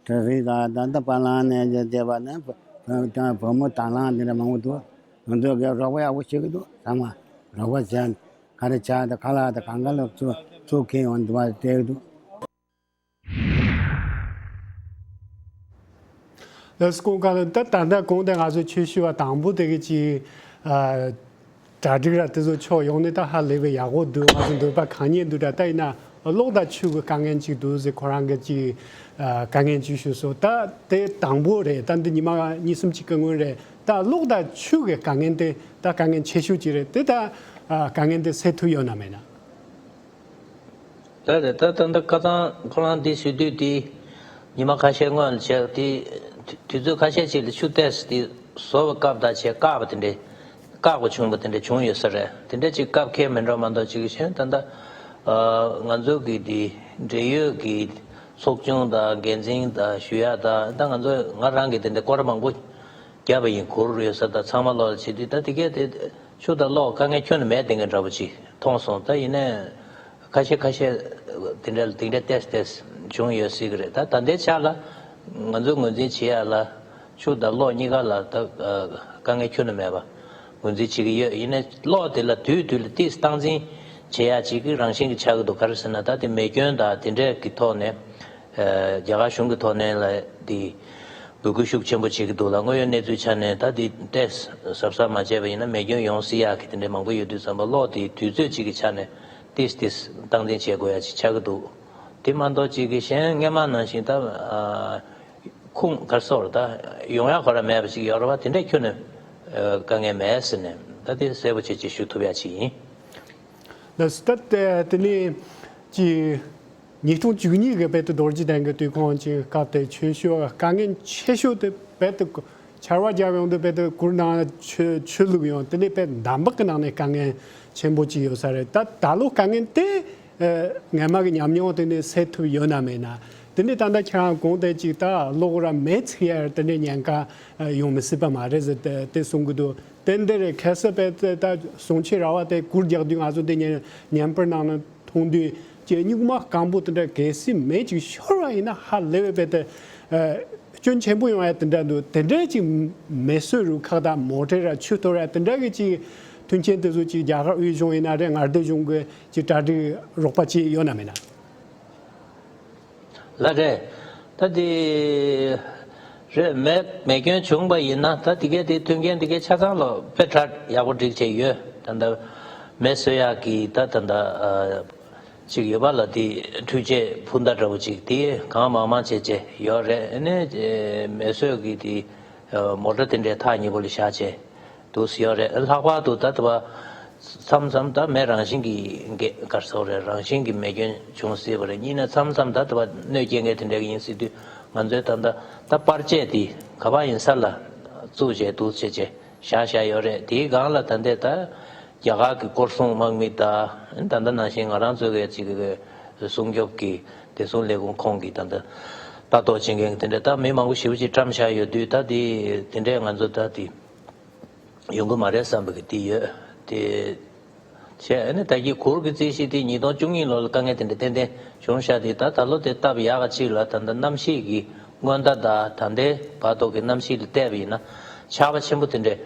གྲ་སྒྲིག་དང་ད་ལྟ་བ་ལང་ནས་བསྡད་པ་ནི་བུ་བུ་བུ་མོ་དང་བླངས་དེ་འདྲ་མང་པོ་འདུག་ང་ཚོས་གི་རོགས་པ་ཡག་པོ་བྱེད་ཀྱི་འདུག་ཚང་མ་རོགས་པ་བྱས་ནས་ག་རེ་བྱ་དེ་ཁ་ལག་དེ་གང་ག་ལ་ཚུར་ཚུར་འཁྱེར་ཡོང་འདུག་བ་སྤྲད་ཀྱི་འདུག་ལགས་སོ། གོང་ག་ལ་ད་ད་ལྟ་གོང་དེ་ང་ཚོ་ཆོས་ཞུ་བ་དང་པོ་དེ་གི་ཅིག་ཨ་གྲ་སྒྲིག་ར་དེ་ཚོ་ཕྱོགས་ཡོངས་ནས་ད་ཧ་ལས་པའི་ཡག་པོ་འདུག་ང་ཚོ་འདོད་པ་གང་ཉིད་འདུག་ད་ད་ཡིན་ན་གློག་དང་ཆུ་གི་དཀའ་ངལ་ཅིག་འདུག་ཟེར་ཁོ་རང་གི་ཅིག་ཨ་དཀའ་ངལ་ཅིག་ཞུས་སོང་། ད་དེ་དང་པོ་རེད། ད་འདི་ཉི་མ་གཉིས་གསུམ་ཅིག་གི་སྔོན་རེད། ད་གློག་དང་ཆུ་གི་དཀའ་ངལ་དེ་ད་དཀའ་ངལ་ཆེ་ཤོས་ཅིག་རེད། དེ་ད་ཨ་དཀའ་ངལ་དེ་སེལ་ཐུབ་ཡོད་ན་མེད་ན། ད་རེད། ད་ད་ལྟ་ཁ་སང་ཁོ་རང་འདི་ཞུ་དུས་དེ་ཉི་མ་ཁ་ཤས་སྔོན་ལ་བྱས་དེ་དུས་ཚོད་ཁ་ཤས་ཅིག་ལ་ཆུ་ཏོག་ཙམ་དེ་བཟོ་བའི་སྐབས་དང་བྱས་བཀག་པ་དེ་འདྲས་བཀག་པ་བྱུང་བ་དེ་འདྲས་བྱུང་ཡོད་ས་རེད། དེ་འདྲས་ཅིག་བཀག་འཁེལ་མི་འགྲོ་མ་གཏོགས་ཅིག་གཞན་ད་ལྟ་ང་ཚོ་གི་དེ་འབྲེལ་ཡོད་ཀྱི་ཚོགས་ཆུང་དང་འགན་འཛིན་དང་ཞུ་ཡག་དང་ད་ང་ཚོ་ང་རང་གི་དེ་འདྲས་སྐོར་མང་པོ་བརྒྱབ་པ་ཡིན། གུར་ཡོད་ས་དང་ཚང་མ་ལོག་ལ་བྱེད་དུས་ད་དེ་གས་དེ། ཆུ་དང་གློག་དཀའ་ངལ་ཁྱོན་ནས་མེད་དེ་འདྲ་འདྲ་པོ་ཅིག་མཐོང་སོང་། ད་ཡིན་ནའི་ཁ་ཤས་ཁ་ཤས་དེ་འདྲ་དེ་འདྲ་ཏོག་ཙམ་ཏོག་ཙམ་བྱུང་ཡོད་སྲིད་ཀྱི་རེད། ད་ད་ལྟའི་ཆ་ལ་ང་ཚོས་ངོས་འཛིན་བྱེད་ཡག་ལ་ཆུ་དང་གློག་གཉིས་ཀ་ལ་ད་དཀའ་ངལ་ཁྱོན་ནས་མེད་པ་ངོས་འཛིན་བྱེད་ཀྱི་ཡོད། ཡིན་ནའི་གློག་དེ་ལ་དུས་དུས་ལ་ཏོག་ཙམ་སྟངས་འཛིན་བྱེད་ཡག་ཅིག་གི་རང་བཞིན་གྱི་ཆགས་ཀྱི་འདུག་ག་རེ་ཟེར་ན་ད་དེ་མེ་སྐྱོན་དང་དེ་འདྲས་ཀྱི་ཐོག་ནས། རྒྱ་གར་གཞུང་གི་ཐོག་ནས་ལ་དེ་འབོད་སྐུལ་ཤུགས་ཆེན་པོ་བྱེད་ཀྱི་འདུག་ལ། དངོས་ཡོད་གནས་ཚུལ་ཆ་ནས་ད་དེ་ཏོག་ཙམ་གཟབ་གཟབ་མ་བྱས་པ་ཡིན་ན་མེ་སྐྱོན་ཡོང་སྲིད་ཡག་གི་དེ་འདྲའི་མང་པོ་ཡོད་དུས་ཙམ་པ་གློག་དེ་དུས་ཚོད་གཅིག་གི་ཆ་ནས་ཏོག་ཙམ་ཏོག་ཙམ་སྟངས་འཛིན་བྱེད་དགོས་ཡག་ཅིག་ཆགས་ཀྱི་འདུག་དེ་མ་གཏོགས་གཅིག་གི་གཞན་སྔོན་མ་ནང་བཞིན་ད་ཁུངས་ག་རེ་ཟེར་ད་ཡོང་ཡག་ཁོ་རང་མེད་པ་ཅིག་ཡོད་རེད་བ། དེ་འདྲ་ཁྱོན་ནས་དཀའ་ངལ་མེད་ཟེར་ནས་ད་དེ་གསལ་པོ་བྱས་ཅིག་ཞུ་ཐུབ་ཡག་ཅིག་ཡིན། ལགས་སོ། ད་དེ་ནས་ཀྱི་ཉིས་སྟོང་བཅུ་གཉིས་ཀྱི་བོད་དུ་རྡོ་རྗེ་གདན་གྱི་དུས་ཁོངས་ཀྱི་སྐབས་དེ་ཆོས་ཕྱོགས་དཀའ་ངལ་ཆེ་ཤོས་དེ་བོད་དུ་ཆར་པ་བརྒྱབ་ཡོང་དུས་བོད་དུ་གུར་ནང་ཆུ་ཆུ་བླུགས་ཡོང་། དེ་ནས་བོད་འདམ་བག་གི་ནང་ནས་དཀའ་ངལ་ཆེན་པོ་ཅིག་ཡོད་ས་རེད། ད་ད་ལོ་དཀའ་ངལ་དེ་སྔན་མ་གི་ཉམས་མྱོང་དེ་ནས་སེལ་ཐུབ་ཡོད་ན་མེད་ན། དེ་ནས་ད་ལྟ་ཁྱེད་རང་གོང་དེ་ཅིག་ད་གློག་ར་མེ་ཚིག་ཡ་དེ་འདྲའི་ཉེན་ཁ་ཡོང་མི་སྲིད་པ་མ་རེད་ཟེར་དེ་དེ་གསུང་གི་འདུག་དེ་འདི་རེད། ཁ་སང་བོད་དེ་ད་གསུང་ཆོས་ར་བ་དེ་གུར་རྒྱག་དུས་ང་ཚོ་དེ་ཉན་ཉན་པར་ནང་ན་མཐོང་དུས་ཀྱི་སྨྱུག་མ་སྐམ་པོ་དེ་འདྲ་གལ་སྲིད་མེ་ཅིག་ཤོར་བ་ཡིན་ན་ཧ་ལས་པའི་བོད་དེ་སྐྱོན་ཆེན་པོ་ཡོང་ཡ་དེ་འདྲ་འདུག་དེ་འདྲའི་ཅིག་མེ་གསོད་རུ་ཁག་དང་མོ་ཊ་ར་ཆུ་གཏོར་ཡ་དེ་འདྲ་གི་ཅིག་མཐུན་རྐྱེན་དེ་ཚོ་ཅིག་རྒྱ་གར་དབུས་གཞུང་ཡིན་ན་རེད། མངའ་སྡེ་གཞུང་གི་ཅིག་གྲ་སྒྲིག་རོགས་པ་ཅིག་ཡོད་ན་མེད་ན། ལགས་རེད། ད་དེ་རེད། མེ་མེ་སྐྱོན་བྱུང་པ་ཡིན་ན་ད་དེ་གའི་དེ་མཐུན་རྐྱེན་དེ་གའི་ཆ་ཚང་ལ་དཔེ་གྲ་ཡག་པོ་སྒྲིག་བྱས་ཡོད། ད་ལྟ་མེ་གསོད་ཡག་གི་ད་ད་ད་ཅིག་ཡོད་པ་ལ་དེ་འཕྲུལ་ཆས་འཕུར་མདའ་འདྲ་བོ་ཅིག་དེ་གང་མང་མང་བྱས་བྱས་ཡོད་རེད། ཨ་ནི་མེ་གསོད་ཀྱི་དེ་མོ་ཊ་དེ་འདྲའི་ཐག་ཉེ་པོ་ལ་བཞག་བྱས། འདུག་སེ་ཡོད་རེད། ལྷག་པར་དུ་ད་ལྟ་བ་མཚམས་མཚམས་ད་མེ་རང་བཞིན་གྱིས་འགས་ག་རེ་ཟེར་དགོས་རེད། རང་བཞིན་གྱིས་མེ་སྐྱོན་བྱུང་སྲིད་པ་རེད། གཉིས་ནས་མཚམས་མཚམས་ད་ལྟ་བ་གནོད་སྐྱེལ་མཁན་དེ་འདྲ་གི་ཡིན་སྲིད་དུས་ང་ཚོའི་ད་ལྟ་ད་པར་ཆས་དེ་ག་པར་ཡིན་ས་ལ་བཙུགས་བྱས་འདུག་སེ་བྱས་བཞག་བཞག་ཡོད་རེད། དེའི་སྒང་ལ་ད་ལྟའི་ད་རྒྱ་གར་གྱི་སྐོར་སྲུང་དམག་མི་དང་ད་ལྟ་ནང་བཞིན་ང་རང་ཚོ་གི་ཅིག་གི་སྲུང་སྐྱོབ་ཀྱི་བདེ་སྲུང་ལས་ཁུངས་ཁོངས་ཀྱི་ད་ལྟ་ལྟ་རྟོག་བྱེད་མཁན་དེ་འདྲ་ད་མི་མང་པོ་ཞེ་པོ་ཅིག་བཀྲམ་བཞག་ཡོད་དུས་ད་དེ་དེ་འདྲས་ང་ཚོ་ད་དེ། ཡོང་གི་མ་རེད་བསམ་པ་གི་དེ་ཡོད། དེ་བྱས་ཨ་ནི་ད་གིན་གུར་གྱི་རྩིས་གཞི་དེ་ཉིས་སྟོང་བཅུ་གཉིས་ལོ་ལ་དཀའ་ངལ་དེ་འདྲ་ཏན་ཏན་བྱུང་ཤག་དེ་ད་ད་ལོ་དེ་སྟབས་ཡག་ག་ཅིག་ལ་ད་ལྟ་གནམ་གཤིས་ཀྱི་སྔོན་བརྡ་དང་ད་ལྟའི་བར་ཐོག་གི་གནམ་གཤིས་ལ་བལྟས་པ་ཡིན་ན་ཆར་པ་ཆེན་པོ་དེ་འདྲ་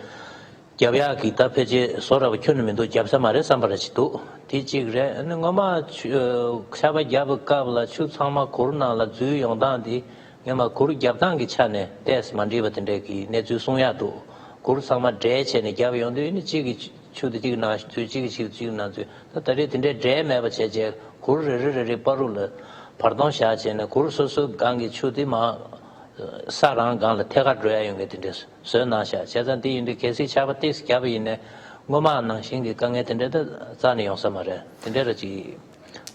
རྒྱབ་ཡག་གི་ད་ཕལ་ཆེར་བཟོ་འདྲ་པོ་ཁྱོན་ནས་མི་འདུག་རྒྱབ་ས་མ་རེད་བསམ་པ་ར་ཅིག་འདུག་དེ་གཅིག་རེད། ཨ་ནི་སྔོན་མ་ཆུ་ཆར་པ་རྒྱབ་པའི་སྐབས་ལ་ཆུ་ཚང་མ་གུར་ནང་ལ་འཛུལ་ཡོང་སྟངས་དེ། སྔོན་མ་གུར་རྒྱབ་སྟངས་ཀྱི་ཆ་ནས་ཏོག་ཙམ་མ་འགྲིག་པ་དེ་འདྲའི་གི་གནས་ཚུལ་གསུང་ཡག་འདུག་གུར་ཚང་མ་སྦྲེལ་བྱས་ནས་བརྒྱབ་ཡོང་དུས་ནི་གཅིག་གི་ཆུ་དེ་གཅིག་ནང་འཛུལ། གཅིག་གི་ཆུ་གཅིག་ནང་འཛུལ། ད་ད་རེས་དེ་འདྲའི་སྦྲེལ་མེད་པ་བྱས་བྱས་གུར་རེ་རེ་རེ་རེ་བར་རུ་ལ་བར་སྟོང་བཞག་བྱས་ནས་གུར་སོ་སོའི་སྒང་གི་ཆུ་དེ་མར་ས་རང་སྒང་ལ་ཐད་ཀར་འགྲོ་ཡ་ཡོང་གི་དེ་འདྲས་བཟོས་གནང་བཞག་བྱས་ཙང་དེ་ཡིན་དུས་གལ་སྲིད་ཆར་པ་ཏོག་ཙམ་བརྒྱབ་པ་ཡིན་ནའི་སྔོན་མ་ནང་བཞིན་གྱི་དཀའ་ངལ་དེ་འདྲ་ད་རྩ་ནས་ཡོང་ས་མ་རེད། དེ་འདྲ་ར་ཅིག་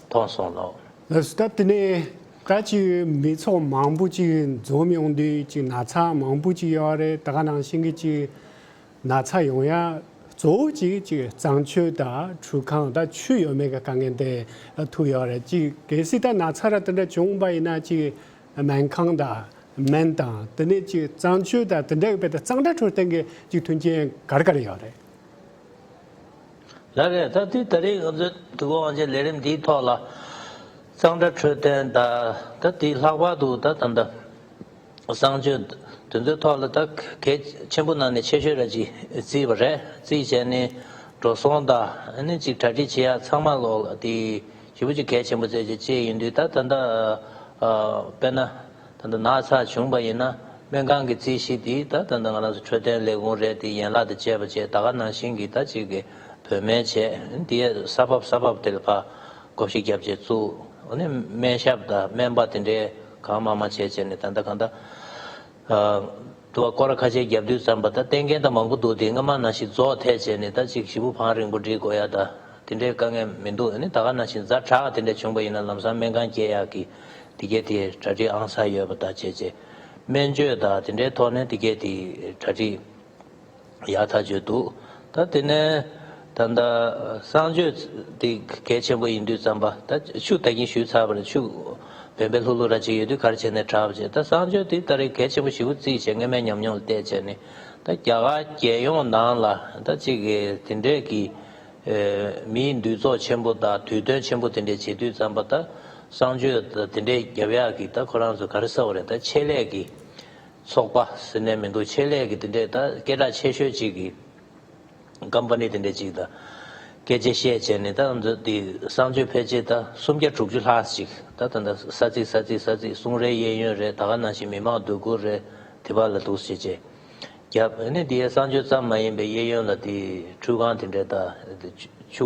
མཐོང་སོང་ལགས། ལགས་སོ། ད་དེ་ནས་ད་ཅིག་མི་ཚོགས་མང་པོ་ཅིག་འཛོམས་ཡོང་དུས་ཅིག་ན་ཚ་མང་པོ་ཅིག་ཡོད་རེད། ད་ག་ནང་བཞིན་གྱི་ཅིག་ན་ཚ་ཡོང་ཡ་གཙོ་བོ་ཅིག་ཅིག་གཙང་ཆུ་དང་ཁྲུས་ཁང་དང་ཆུ་ཡོད་མེད་ཀྱི་དཀའ་ངལ་དེ་ཐུག་ཡོད་རེད། ཅིག་གལ་སྲིད་ད་ན་ཚ་ར་དེ་འདྲ་བྱུང་པ་ཡིན་ན་ཅིག་སྨན་ཁང་དང་སྨན་དང་དེ་ནས་ཅིག་གཙང་ཆུ་དང་དེ་འདྲ་གི་དཔེ་ད་གཙང་སྦྲ་འཕྲོད་བསྟེན་གྱི་ཅིག་མཐུན་རྐྱེན་ག་རེ་ག་རེ་ཡོད་རེད། ལགས་རེད། ད་དེ་ད་རེས་ང་ཚོའི་དུས་འཁོར་དབང་ཆེན་ལས་རིམ་འདིའི་ཐོག་ལ་གཙང་སྦྲ་འཕྲོད་བསྟེན་དང་ད་དེ་ལྷག་པར་དུ་ད་ད་ད་གསང་སྤྱོད་དེ་ཚོའི་ཐོག་ལ་ད་གལ་ཆེན་པོ་ནང་ནས་ཆེ་ཤོས་ར་ཅིག་བརྩིས་པ་རེད། བརྩིས་བྱས་ནས་འགྲོ་སོང་དང་ཨ་ནི་ཅིག་གྲ་སྒྲིག་བྱེད་ཡ་ཚང་མ་ལོག་ལ་དེ་ཞེ་པོ་ཅིག་གལ་ཆེན་པོ་བརྩིས་བྱས་བྱས་ཡིན་དུས་ད་ད་ད་དཔེར་ན། ད་ལྟ་ན་ཚ་བྱུང་པ་ཡིན་ན་སྨན་ཁང་གི་རྩིས་གཞི་དེ་ད་ད་ལྟ་ང་རང་ཚོ་འཕྲོད་བསྟེན་ལས་ཁུངས་རེད། དེ་ཡན་ལག་དང་བཅས་པ་བཅས་ད་ག་ནང་བཞིན་གྱི་ད་ཅིག་གི་བོད་སྨན་བྱས་དེ་ཡས་ས་བབ་ས་བབ་དེ་ལ་ཕར་བགོ་བཤའ་བརྒྱབ་བྱས་བཙུགས། འོ་ནི་སྨན་ཞབས་དང་སྨན་པ་དེ་འདྲའི་གང་མང་མང་བྱས་བྱས་ནས་ད་ལྟ་གང་ལྟར་དུ་བ་སྐོར་ར་ཁ་ཤས་བརྒྱབ་དུས་ཙམ་པ་ད་བསྟེན་མཁན་ད་མང་པོ་འདུག་དེ་སྔ་མ་ནང་བཞིན་རྫོགས་ཐལ་བྱས་ནས་ད་ཅིག་ཞེ་པོ་བང་རིང་པོ་སྒྲིག་དགོས་ཡ་ད། དེ་འདྲའི་དཀའ་ངལ་མི་འདུག་ཨ་ནི་ད་ག་ནང་བཞིན་ཛ་དྲག་དེ་འདྲ་བྱུང་པ་ཡིན་ན་ལམ་སང་སྨན་ཁང་སྐྱེལ་ཡག་གི་དེ་གས་དེ་གྲ་སྒྲིག་ཨང་གསར་ཡོད་པ་དང་བྱས་རྗེས་སྨན་བཅོས་དང་དེ་འདྲའི་ཐོག་ནས་དེ་གས་དེ་གྲ་སྒྲིག་ཡག་ཐག་ཆོད་འདུག་ད་དེ་ནས་ད་ལྟ་གསང་སྤྱོད་དེ་གལ་ཆེན་པོ་ཡིན་དུས་ཙམ་པ་ད་ཆུ་ད་གིན་ཞུས་ཚར་བ་རེད། ཆུ་བེམ་པོ་ལྷུག་ལྷུག་ར་ཅིག་ཡོད་དུས་ག་རེ་བྱས་ནས་དྲག་པ་བྱས། ད་གསང་སྤྱོད་དེ་ད་རེས་གལ་ཆེན་པོ་ཞེ་པོ་བརྩིས་བྱས་སྔོན་མའི་ཉམས་མྱོང་ལ་བལྟས་བྱས་ནས་ད་རྒྱ་གར་རྒྱལ་ཡོངས་ནང་ལ་ད་ཅིག་གི་དེ་འདྲས་ཀྱི། ཨེ། མིའི་འདུས་ཚོགས་ཆེན་པོ་དང་དུས་སྟོན་ཆེན་པོ་དེ་འདྲས་བྱེད་དུས་ཙམ་པ་ད་གསང་སྤྱོད་དེ་འདྲས་རྒྱབ་ཡག་གི་ད་ཁོ་རང་ཚོ་ག་རེ་ཟེར་བ་རེད། ད་ཆེད་ལས་ཀྱི་ཚོགས་པ་ཟེར་ནས་མི་འདུག་ཆེད་ལས་ཀྱི་དེ་འདྲས་ད་སྐད་གྲགས་ཆེ་ཤོས་ཅིག་གི་ཀམ་པ་ནི་དེ་འདྲས་ཅིག་དང་སྐད་ཆ་བཤད་བྱས་ནས་ད་ང་ཚོ་དེ་གསང་སྤྱོད་ཕལ་ཆེར་ད་སུམ་བརྒྱ་དྲུག་ཅུ་ལྷག་ཅིག་ད་ད་ད་ས་ཚིགས་ས་ཚིགས་ས་ཚིགས་སྲུང་རའི་གཡས་གཡོན་རེད། ད་ག་ནང་བཞིན་མི་མང་སྡོད་ཁུལ་རེད། དེ་བ་ལ་འདུག་ཟེར་བྱས། རྒྱབ། ཨ་ནི་དེའི་གསང་སྤྱོད་ཙམ་མ་ཡིན་པའི་གཡས་གཡོན་ལ་དེ་ཁྲུས་ཁང་དེ་འདྲ་དང་ཆུ་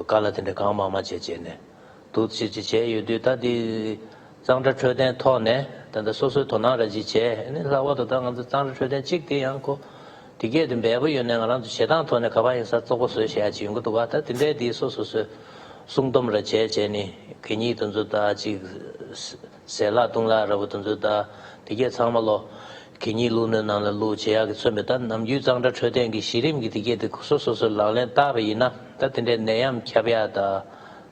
ཀ་ལ་དེ་འདྲ་གང་མང་མང་བྱས་བྱས་ནས་འདུག་ཅེས་ཅིག་བྱས་ཡོད་དུས་ད་དེ་གཙང་སྦྲ་འཕྲོད་བསྟེན་ཐོག་ནས་ད་ལྟ་སོ་སོའི་དོ་སྣང་ར་ཅིག་བྱས། ཨ་ནི་ལྷག་པར་དུ་ད་ང་ཚོ་གཙང་སྦྲ་འཕྲོད་བསྟེན་གཅིག་དེ་ཡང་ཁོ་དེ་གས་དེ་འབེལ་པོ་ཡོད་ནས་ང་རང་ཚོ་བྱེད་སྟངས་ཐོག་ནས་ག་པར་ཡིན་ས་བཙོག་པ་བཟོས་བྱས་ཡ་ཅིག་ཡོང་གི་འདུག་ག་ད་དེ་འདྲའི་དེ་སོ་སོ་སོའི་སྲུང་སྡོམ་ར་བྱས་བྱས་ནས་གད་སྙིགས་དེ་ཚོ་ད་ཅིག་ཟས་ལྷག་བཏུང་ལྷག་ར་བོ་དེ་ཚོ་ད་དེ་གས་ཚང་མ་ལོ། གད་སྙིགས་བླུགས་སྣོད་ནང་ལ་བླུགས་བྱེད་ཡག་གི་མཚོན་པའི་ད་ནམ་རྒྱུན་གཙང་སྦྲ་འཕྲོད་བསྟེན་གྱི་གཞི་རིམ་གྱི་དེ་གས་དེ་སོ་སོ་སོ་ལག་ལེན་བསྟར་བ་ཡིན་ན་ད་དེ་འདྲའི་ནད་ཡམས་ཁྱབ་ཡག་ད་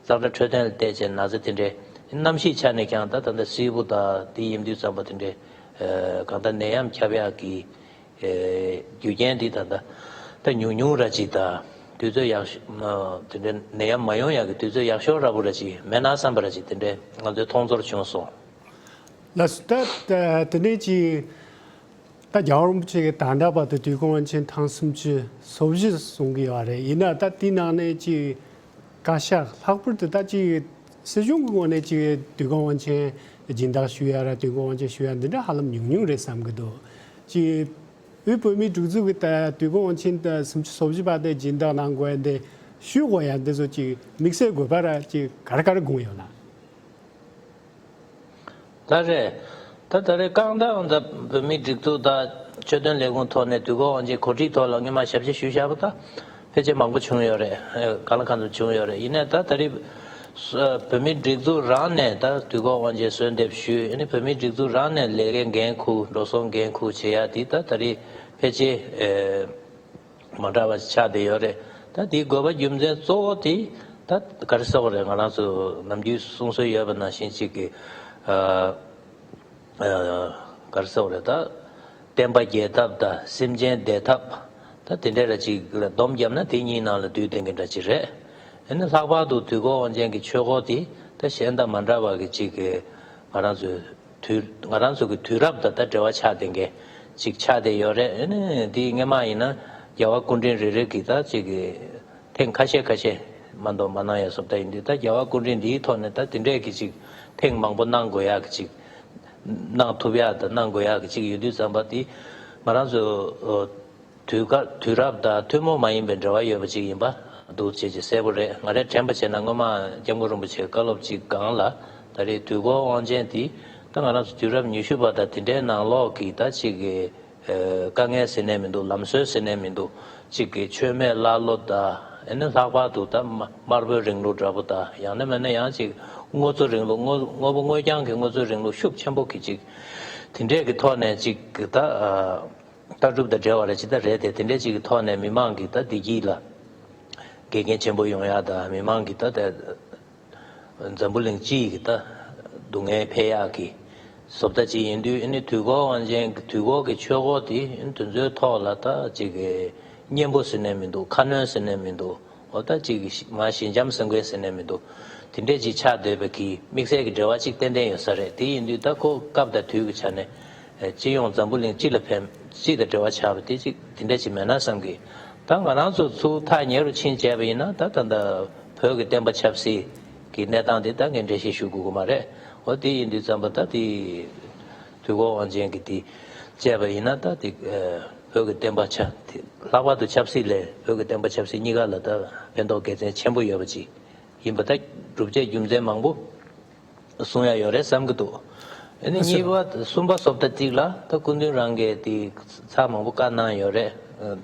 གཙང་སྦྲ་འཕྲོད་བསྟེན་ལ་བལྟས་བྱས་ན་ཚ་དེ་འདྲའི་གནམ་གཤིས་ཆ་ནས་ཀྱང་ད་ད་ལྟ་སིལ་བུ་ད་དེ་ཡིན་དུས་ཙམ་པ་དེ་འདྲའི་གང་ལྟར་ནད་ཡམས་ཁྱབ་ཡག་གི་རྒྱུ་རྐྱེན་དེ་ད་ད་ད་ཉུང་ཉུང་ར་ཅིག་ད་དུས་ཚོད་ཡག་ཤོས་དེ་འདྲའི་ནད་ཡམས་མ་ཡོང་ཡག་གི་དུས་ཚོད་ཡག་ཤོས་ར་བོ་ར་ཅིག་མེད་ན་བསམ་པ་ར་ཅིག་དེ་འདྲའི་ང་ཚོའི་མཐོང་ཚོར་བྱུང་སོང་། ལགས་སོ། ད་དེ་ནས་ཅིག་ད་རྒྱལ་བ་རིན་པོ་ཆེ་གིས་ད་ལྟ་བར་དུ་དུས་འཁོར་དབང་ཆེན་ཐེངས་སུམ་ཅུ་སོ་བཞི་གསུང་གི་ཡོད་རེད། ཡིན་ན་ད་དེའི་ནང་ནས་ཅིག་བཀའ་ཤག་ལྷག་པར་དུ་ད་ཅིག་སྲིད་གཞུང་གི་ངོས་ནས་ཅིག་དུས་འཁོར་དབང་ཆེན་སྦྱིན་བདག་ཞུ་ཡ་ར་དུས་འཁོར་དབང་ཆེན་ཞུ་ཡ་འདི་འདྲ་ཧ་ལམ་ཉུང་ཉུང་རེད་བསམ་གི་འདུག་ཅིག་དབུས་བོད་མིའི་སྒྲིག་འཛུགས་ཀྱི་ད་དུས་འཁོར་དབང་ཆེན་ད་སུམ་ཅུ་སོ་བཞི་པ་དེ་སྦྱིན་བདག་གནང་དགོས་ཡ་འདི་ཞུ་དགོས་ཡ་འདི་ཚོ་ཅིག་དམིགས་བསལ་དགོས་པ་ར་ཅིག་ག་རེ་ག་རེ་དགོངས་ཡོད་ན། ད་རེད། ད་ད་རེས་རྐང་ཐང་ད་བོད་མིའི་སྒྲིག་འཛུགས་དང་ཆོས་དོན་ལས་ཁུངས་ཐོག་ནས་དུས་འཁོར་དབང་ཆེན་གོ་སྒྲིག་ཐོག་ལ་སྔོན་མ་ཞབས་ཕྱི་ཞུས་བཞག་པ་དང་ཕལ་ཆེར་མང་པོ་བྱུང་ཡོད་རེད། གང་ལ་གང་འཚམ་བྱུང་ཡོད་རེད། ཡིན་ནའི་ད་ད་རེས་བོད་མིའི་སྒྲིག་འཛུགས་རང་ནས་ད་དུས་འཁོར་དབང་ཆེན་གསོལ་འདེབས་ཞུས། ཡིན་ནའི་བོད་མིའི་སྒྲིག་འཛུགས་རང་ནས་ལས་ཀའི་འགན་འཁུར་འགྲོ་སོང་འགན་འཁུར་བྱེད་ཡ་དེ་ད་ད་རེས་ཕལ་ཆེར། མ་འདྲ་བ་ཆགས་བསྡད་ཡོད་རེད། ད་དེའི་དགོས་པ་རྒྱུ་མཚན་གཙོ་བོ་དེ་ད་ག་རེ་ཟེར་བ་རེད། ང་རང་ཚོ་ནམ་རྒྱུན་གསུང་སྲོལ་ཡོད་པ་ནང་བཞིན་ཅིག་གི་ཨ་ཨ་ག་རེ་ཟེར་བ་རེད། ད་བསྟན་པ་རྒྱས་ཐབས་དང་སེམས་ཅན་བདེ་ཐབས་ད་དེ་འདྲ་ར་ཅིག་ལ་སྡོམ་བརྒྱབ་ན་དེ་གཉིས་ནང་ལ་འདུས་བསྡད་མཁན་འདྲ་ཅིག་རེད། ཨ་ནི་ལྷག་པར་དུ་དུས་འཁོར་དབང་ཆེན་གྱི་ཆོས་འཁོར་དེ་ད་གཞན་དང་མ་འདྲ་བ་གི་ཅིག་གི་ང་རང་ཚོའི་དུས་ང་རང་ཚོ་གི་དུས་རབས་དང་ད་འབྲེལ་བ་ཆགས་བསྡད་མཁན་ཅིག་ཆགས་བསྡད་ཡོད་རེད། ཨ་ནི་འདི་སྔོན་མ་ཡིན་ན་རྒྱལ་བ་སྐུ་ཕྲེང་རེ་རེ་གིས་ད་ཅིག་གི་ཐེངས་ཁ་ཤས་ཁ་ཤས་མ་གཏོགས་མ་གནང་ཡ་སོབ་ད་ཡིན་དུས་ད་རྒྱལ་བ་སྐུ་ཕྲེང་འདིའི་ཐོག་ནས་ད་དེ་འདྲས་ཀྱི་ཅིག་ཐེངས་མང་པོ་གནང་དགོས་ཡག་གི་ཅིག་གནང་ཐུབ་ཡག་དང་གནང་དགོས་ཡག་གི་ཅིག་ཡོད་དུས་ཙམ་པ་དེ་ང་རང་ཚོ་ དུས་སྐབས་དུས་རབས་དང་ཐུན་མོང་མ་ཡིན་པའི་འབྲེལ་བ་ཡོད་པ་ཅིག་ཡིན་པ་འདུག་བྱས་ཀྱི་གསལ་པོ་རེད། ང་རས་དྲན་པ་བྱས་ན་སྔོན་མ་སྐྱབས་མགོན་རིན་པོ་ཆེའི་བཀའ་སློབ་ཅིག་སྒང་ལ་ད་རེས་དུས་འཁོར་དབང་ཆེན་དེ་ད་ང་རང་ཚོ་དུས་རབས་ཉི་ཤུ་པ་དང་དེ་འདྲའི་ནང་ལོགས་ཀྱི་ད་ཅིག་གི་དཀའ་ངལ་ཟེར་ནས་མི་འདུག་ལམ་སྲོལ་ཟེར་ནས་མི་འདུག་ཅིག་གི་མཆོད་མེ་ཀླ་ཀློ་དང་ཨ་ནི་ལྷག་པར་དུ་ད་དམར་པོའི་རིང་ལུགས་འདྲ་པོ་དང་ཡང་ན་མིན་ན་ཡང་ཅིག་དངོས་གཙོ་རིང་ལུགས་དངོས་དངོས་པོ་དངོས་རྐྱང་གི་དངོས་གཙོའི་རིང་ལུགས་ཤུགས་ཆེན་པོ་གི་ཅིག་དེ་འདྲས་ཀྱི་ཐོག་ནས་ཅིག་གི་ད། ལྟ་གྲུབ་དང་འབྲེལ་བ་རེ་ཇི་ལྟར་རེད་དེ་དེ་འདྲའི་ཅིག་གི་ཐོག་ནས་མི་མང་གི་ད་བདེ་སྐྱིད་ལ་འགལ་རྐྱེན་ཆེན་པོ་ཡོང་ཡག་དང་མི་མང་གི་ད་ད་འཛམ་བུ་གླིང་སྤྱི་ཡི་གི་ད་སྡུག་བསྔལ་འཕེལ་ཡག་གི་བཟོ་ལྟ་ཅིག་ཡིན་དུས་ཨ་ནི་དུས་འཁོར་དབང་ཆེན་གྱི་དུས་འཁོར་གྱི་ཆོས་འཁོར་དེ་ཨ་ནི་དེ་ཚོའི་ཐོག་ལ་ད་ཅིག་གི་གཉེན་པོ་ཟེར་ནས་མི་འདུག་ཁ་གནོན་ཟེར་ནས་མི་འདུག་འོ་ད་ཅིག་གི་མ་ཞི་འཇམ་སེང་གེ་ཟེར་ནས་མི་འདུག་དེ་འདྲས་ཅིག་ཆགས་བསྡད་པའི་གི་དམིགས་བསལ་གྱི་འབྲེལ་བ་ཅིག་ཏན་ཏན་ཡོད་ས་རེད། དེ་ཡིན་དུས་ད་ཁོ་སྐབས་དང་དུས་ཀྱི་ཆ་ནས། སྤྱི་ཡོངས་འཛམ་བུ་གླིང་སྤྱི་ལ་ཕན་སྤྱི་དང་འབྲེལ་བ་ཆགས་པ་དེ་ཅིག་དེ་འདྲ་ཅིག་མེད་ན་བསམ་གི། ད་ང་རང་ཚོ་ཚུར་ཐག་ཉེ་རུ་ཕྱིན་བྱས་པ་ཡིན་ན་ད་ད་ལྟ་བོད་ཀྱི་བསྟན་པ་ཆབ་སྲིད་ཀྱི་གནས་སྟངས་དེ་ད་ངས་འགྲེལ་བཤད་ཞུ་དགོས་ཀྱི་མ་རེད། འོ་དེ་ཡིན་དུས་ཙམ་པ་ད་དེ་དུས་འཁོར་དབང་ཆེན་གྱི་དེ་བྱས་པ་ཡིན་ན་ད་དེ་བོད་ཀྱི་བསྟན་པ་ཆ་དེ་ལྷག་པར་དུ་ཆབ་སྲིད་ལས་བོད་ཀྱི་བསྟན་པ་ཆབ་སྲིད་གཉིས་ཀ་ལ་ད་ཕན་ཐོགས་དགེ་མཚན་ཆེན་པོ་ཡོད་པ་ཅིག་ཡིན་པ་ད་སྒྲུབ་བྱེད་རྒྱུ་མཚན་མང་པོ། གསུང་ཡ་ཡོད་རེད་བསམ་གྱི་འདུག་ཨ་ནི་གཉིས་པ་གསུམ་པ་བཟོ་ལྟ་གཅིག་ལ་ད་སྐུ་མདུན་རང་གིས་དེ་ཚར་མང་པོ་བཀའ་གནང་ཡོད་རེད།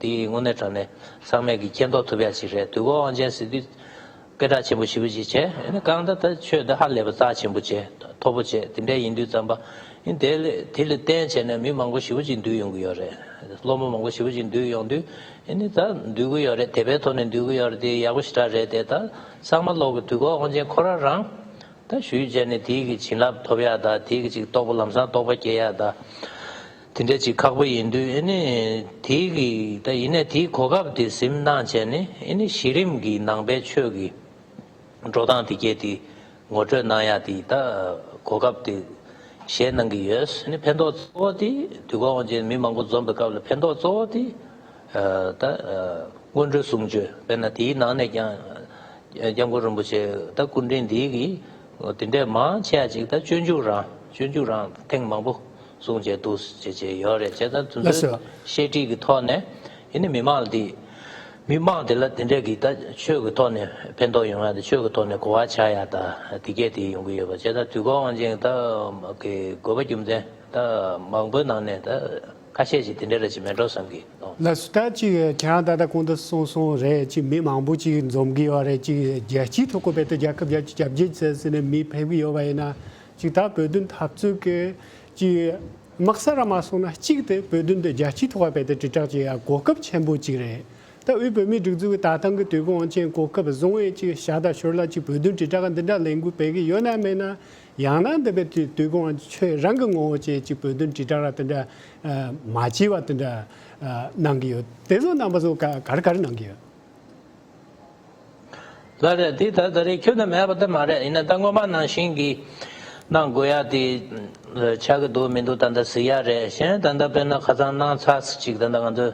དེ་དངོས་གནས་དྲང་གནས་ཚང་མས་ཀྱི་མཁྱེན་རྟོགས་ཐུབ་ཡ་ཅིག་རེད། དུས་འཁོར་དབང་ཆེན་ཟེར་དུས་སྐད་གྲགས་ཆེན་པོ་ཞེ་པོ་ཅིག་བྱས། ཨ་ནི་གང་ལྟར་ད་ཆོས་འདི་ཧ་ལས་པ་རྩ་ཆེན་པོ་བྱས་མཐོ་པོ་བྱས་དེ་འདྲ་ཡིན་དུས་ཙམ་པ་ཨ་ནི་དེ་ལས་དེ་ལ་བརྟེན་བྱས་ནས་མི་མང་པོ་ཞེ་པོ་ཅིག་འདུས་ཡོང་གི་ཡོད་རེད། སློབ་མ་མང་པོ་ཞེ་པོ་ཅིག་འདུས་ཡོང་དུས་ཨ་ནི་ད་འདུས་གི་ཡོད་རེད། དད་པའི་ཐོག་ནས་འདུས་གི་ཡོད་རེད། དེ་ཡག་པོ་ཞེ་དྲག་རེད། དེ་ད་ཚང་མ་ལོག་གི་དུས་འཁོར་དབང་ཆེན་ཁོ་རང་རང་། ད་ཞུས་བྱས་ནས་དེའི་གི་བྱིན་རླབས་ཐོབ་ཡ་ད་དེའི་གི་ཅིག་རྟོགས་པ་ལམ་སང་རྟོགས་པ་སྐྱེ་ཡ་ད་དེ་འདྲ་ཅིག་ཁག་པོ་ཡིན་དུས་ཨ་ནི་དེའི་གི་ད་ཡིན་ནའི་དེའི་གོ་སྐབས་དེ་ཟིན་གནང་བྱས་ནས་ཨ་ནི་གཞི་རིམ་གྱི་ནང་པའི་ཆོས་ཀྱི་འགྲོ་སྟངས་དེ་གས་དེ་ངོ་སྤྲོད་གནང་ཡ་དེ་ད་གོ་སྐབས་དེ་བཞེས་གནང་གི་ཡོད། ཨ་ནི་ཕན་ཐོགས་གཙོ་བོ་དེ་དུས་འཁོར་དབང་ཆེན་མི་མང་པོ་འཛོམས་པའི་སྐབས་ལ་ཕན་ཐོགས་གཙོ་བོ་དེ། ད་སྔོན་འགྲོའི་གསུང་ཆོས་དཔེར་ན་དེའི་ནང་ནས་ཀྱང་སྐྱབས་མགོན་རིན་པོ་ཆེ་ད་སྐུ་ཕྲེང་འདིའི་གི་དེ་འདྲས་མང་ཆེ་བ་ཅིག་ད་སྤྱོད་འཇུག་རང་སྤྱོད་འཇུག་རང་ཐེངས་མང་པོ་གསུང་བྱས་འདུག་ཅེས་བྱས་ཡོད་རེད། བྱས་ཙང་དེ་ཚོའི་བཤད་ཁྲིད་ཀྱི་ཐོག་ནས་ཨ་ནི་མི་མང་ལ་དེ་མི་མང་དེ་ལ་དེ་འདྲས་ཀྱི་ད་ཆོས་ཀྱི་ཐོག་ནས་ཕན་ཐོགས་ཡོང་ཡ་དང་ཆོས་ཀྱི་ཐོག་ནས་གོ་བ་ཆགས་ཡ་ད་དེ་གས་དེ་ཡོང་གི་ཡོད་པ། བྱས་ཙང་དུས་འཁོར་དབང་ཆེན་ད་གི་དགོས་པ་རྒྱུ་མཚན་ད་མང་པོའི་ནང་ནས་ད། ཁ་ཤས་ཅིག་དེ་འདྲ་རེད་ཅིག་མེད་འགྲོ་བསམ་གི། ལགས་སོ། ད་ཅིག་ཁྱེད་རང་ད་ལྟ་གོང་དུ་གསུངས་སོང་རེད། ཅིག་མི་མང་པོ་ཅིག་འཛོམས་ཀྱི་ཡོད་རེད། ཅིག་རྒྱལ་སྤྱིའི་ཐོག་གི་བེད་དེ་རྒྱལ་ཁབ་རྒྱལ་སྤྱི་རྒྱལ་སྤྱིའི་ཚད་ཟིན་ནས་མི་ཕེབས་ཀྱི་ཡོད་པ་ཡིན་ན་ཅིག་ད་བོད་དོན་འཐབ་རྩོད་ཀྱི་ཅིག་དམག་ས་ར་མ་སོང་ན་གཅིག་དེ་བོད་དོན་དེ་རྒྱལ་སྤྱིའི་ཐོག་བེད་དེ་དྲིལ་བསྒྲགས་བྱེད་ཡ་གོ་སྐབས་ཆེན་པོ་ཅིག་རེད། ད་དབུས་བོད་མིའི་སྒྲིག་འཛུགས་ཀྱི་ད་ཐེངས་ཀྱི་དུས་འཁོར་དབང་ཆེན་གོ་སྐབས་བཟུང་བའི་ཅིག་ཤ་ད་ཞོར་ལ་ཅིག་བོད་དོན་དྲིལ་བསྒྲགས་འདི་འདྲ་ལས་འགུལ་སྤེལ་གྱི་ཡོད་ན་མེད་ན། ཡང་ན་འདི་པའི་དུས་དུས་འཁོར་ཆོས་རང་གི་ངོ་བོ་བཅས་ཀྱི་བོད་དོན་དྲིལ་བསྒྲགས་ར་དེ་འདྲ་མ་བྱས་པ་དེ་འདྲ་གནང་གི་ཡོད། དེ་ཚོ་རྣམ་པ་ཚོ་ག་ག་རེ་ག་རེ་གནང་གི་ཡོད། ལགས་རེད། དེ་ད་ད་རེས་ཁྱོན་ནས་མེད་པ་དེ་མ་རེད། ཡིན་ན་ད་སྔོན་མ་ནང་བཞིན་གྱི་གནང་དགོས་ཡ་དེ་ཆགས་ཀྱི་འདུག་མི་འདུག་ད་ལྟ་གཟིགས་ཡ་རེད། གཞན་ད་ལྟ་དཔེར་ན་ཁ་སང་གནང་ཚར་ཅིག་ད་ལྟ་ང་ཚོ།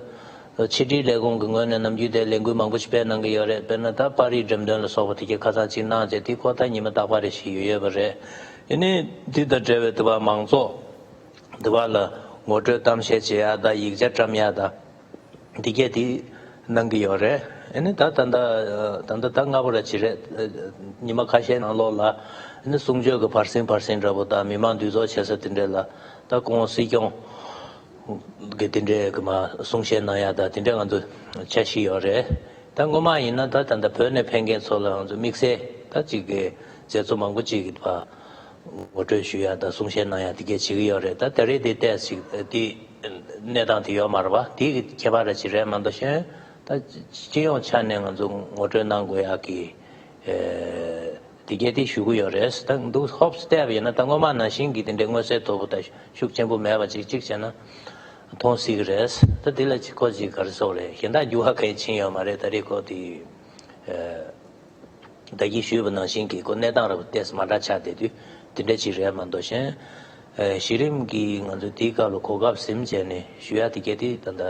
ཕྱི་དྲིལ་ལས་ཁུངས་ཀྱི་ངོས་ནས་ནམ་རྒྱུན་དེ་ལས་འགུལ་མང་པོ་ཞིག་སྤེལ་གནང་གི་ཡོད་རེད། དཔེར་ན་ད་པར་རིས་འགྲེམས་སྟོན་ལ་སོགས་པ་དེ་གའི་ཁ་སང་ཅིག་གནང་བྱས་དེ་ཁོ་ད་ཉི་མ་རྟག་པར་རེ་བཞིན་ཡོད་ཡོད་པ་རེད། ཡིན་ནའི་འདི་དང་འབྲེལ་བའི་དུ་བ་མང་ཚོགས་དུ་བ་ལ་ངོ་སྤྲོད་གཏམ་བཤད་བྱེད་ཡ་དང་ཡིག་ཆ་བཀྲམ་ཡ་དང་འདི་གས་དེ་གནང་གི་ཡོད་རེད། ཡིན་ནའི་ད་ད་ད་ད་ད་སྔ་པོ་ར་ཅིག་རེད། ཉི་མ་ཁ་ཤས་ནང་ལོགས་ལ་ཡིན་ནའི་གསུང་ཆོས་ཀྱི་བར་གསེང་བར་གསེང་འདྲ་པོ་དང་མི་མང་འདུས་ཚོགས་བྱེད་ས་དེ་འདྲས་ལ་ད་ཁོང་སྲིད་སྐྱོང་གི་དེ་འདྲའི་གི་མ་གསུང་བཤད་གནང་ཡ་ད་དེ་འདྲ་ང་ཚོ་འཆར་གཞི་ཡོད་རེད། ད་སྔོན་མ་ཡིན་ན་ད་ད་ལྟ་བོད་ནས་ཕེབས་མཁན་ཚོ་ལ་ང་ཚོ་དམིགས་བསལ་ད་ཅིག་གི་མཛད་གཙོ་མང་པོ་ཅིག་གི་ཕ་ངོ་སྤྲོད་ཞུ་ཡ་ད་གསུང་བཤད་གནང་ཡ་དེ་གས་བྱེད་ཀྱི་ཡོད་རེད། ད་ད་རེས་དེ་ཏོག་ཙམ་དེ་གནས་སྟངས་དེ་ཡོད་མ་རེད་པ། དེ་གི་ཁྱད་པར་ར་ཅིག་རེད་མ་གཏོགས་གཞན་ད་སྤྱི་ཡོངས་ཆ་ནས་ང་ཚོ་ངོ་སྤྲོད་གནང་དགོས་ཡ་གི་དེ་གས་དེ་ཞུ་གི་ཡོད་རེད། ད་འདུག་ཧོབ་སྟེ་བསྡད་པ་ཡིན་ན་ད་སྔོན་མ་ནང་བཞིན་གྱི་དེ་འདྲའི་མངོན་གསལ་དོད་པོ་དང་ཤུགས་ཆེན་པོ་མེད་པ་ཅིག་ཅིག་བྱས་ན་མཐོང་སྲིད་ཀྱི་རེད། ད་དེ་ལ་ཅིག་ཁོ་ཅིག་ག་རེ་ཟེར་དགོས་རེད། གཞན་དག་འགྱུར་བ་གང་ཡང་ཕྱིན་ཡོད་མ་རེད། ད་རེས་ཁོ་དེ་ད་གིན་ཞུས་པ་ནང་བཞིན་གྱི་ཁོ་གནས་སྟངས་ར་བ་ཏོག་ཙམ་མ་འདྲ་ཆགས་བསྡད་དུས་དེ་འདྲ་ཅིག་རེད་མ་གཏོགས་གཞན་གཞི་རིམ་གྱི་ང་ཚོ་དེའི་སྐབས་ལ་གོ་སྐབས་ཟིན་བྱས་ནས་ཞུ་ཡ་དེ་གས་དེ་ད་ལྟ།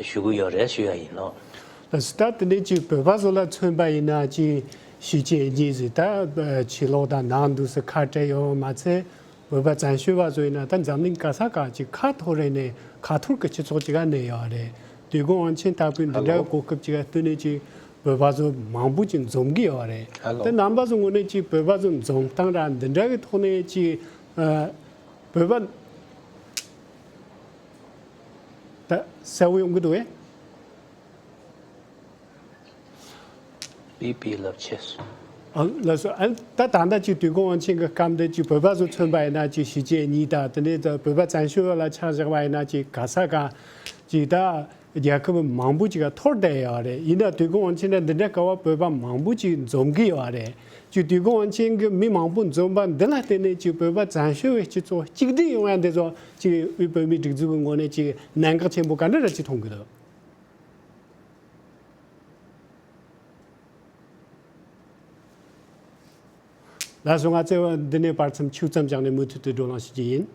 ཞུ་གི་ཡོད་རེད་ཞུ་ཡ་ཡིན་ནོ། ལགས་སོ། ད་དེ་འདྲའི་ཅིག་བོད་པ་ཚོ་ལ་མཚོན་པ་ཡིན་ན་ཅིག་ཞུ་བྱེད་གཉིས་ཟིག་ད་ཕྱི་ལོགས་དང་ནང་འདུག་སེ་ཁ་བྲལ་ཡོད་མ་ཚད་བོད་པ་བཙན་བྱོལ་བ་ཚོ་ཡིན་ན་ད་འཛམ་གླིང་ག་ས་ག་ཅིག་ཁ་ཐོར་རེ་ནས་ཁ་ཐོར་གི་སྤྱི་ཚོགས་ཅིག་ག་གནས་ཡོད་རེད། དུས་འཁོར་དབང་ཆེན་ལྟ་བུའི་འདི་འདྲ་གི་ཧ་ལོ། གོ་སྐབས་ཅིག་ལ་བསྟུན་ནས་ཅིག་བོད་པ་ཚོ་མང་པོ་ཅིག་འཛོམས་ཀྱི་ཡོད་རེད། ཧ་ལོ། དེ་རྣམ་པ་ཚོ་ངོས་ནས་ཅིག་བོད་པ་ཚོ་འཛོམས་སྟངས་ར་འདི་འདྲ་གི་ཐོག་ནས་ཅིག་ཨ། བོད་པ་ད་གསལ་བོ་ཡོང་གི་འདུག་གས། པི་པི་ལབ་ཆེ་སོང་། ཨ་ལགས་སོ། ཨ་ད་ད་ལྟ་ཅིག་དུས་འཁོར་དབང་ཆེན་གྱི་སྐབས་འདི་ཅིག་བོད་པ་ཚོ་མཚོན་པ་ཡིན་ན་ཅིག་གཞིས་བྱེས་གཉིས་དང་དེ་ནས་ད་བོད་པ་བཙན་བྱོལ་བ་ལ་ཆ་བཞག་པ་ཡིན་ན་ཅིག་ག་ས་ག་ཅིག་ད་རྒྱལ་ཁབ་མང་པོ་ཅིག་ག་འཐོར་བསྡད་ཡོད་རེད། ཡིན་ན་དུས་འཁོར་དབང་ཆེན་ལ་འདི་འདྲ་སྐབས་བོད་པ་མང་པོ་ཅིག་འཛོམས་ཀྱི་ཡོད་རེད། ཅིག་དུས་འཁོར་དབང་ཆེན་གྱི་མི་མང་པོ་འཛོམས་པ་འདི་ལ་བརྟེན་ནས་ཅིག་བོད་པ་བཙན་བྱོལ་བའི་སྤྱི་ཚོགས་གཅིག་སྒྲིལ་ཡོང་ཡ་འདི་ཚོ་ཅིག་དབུས་བོད་མིའི་སྒྲིག་འཛུགས་ཀྱི་ངོས་ནས་ཅིག་གནད་འགག་ཆེན་པོ་ག་འདྲ་ར་ཅིག་མཐོང་གི་འདུག་ལགས་སོ། ང་ཚོས་འདི་ནས་བར་མཚམས་ཆུ་ཙམ་བཞག་ནས་མུ་མཐུད་དུ་བགྲོ་གླེང་ཞུ་རྒྱུ་ཡིན།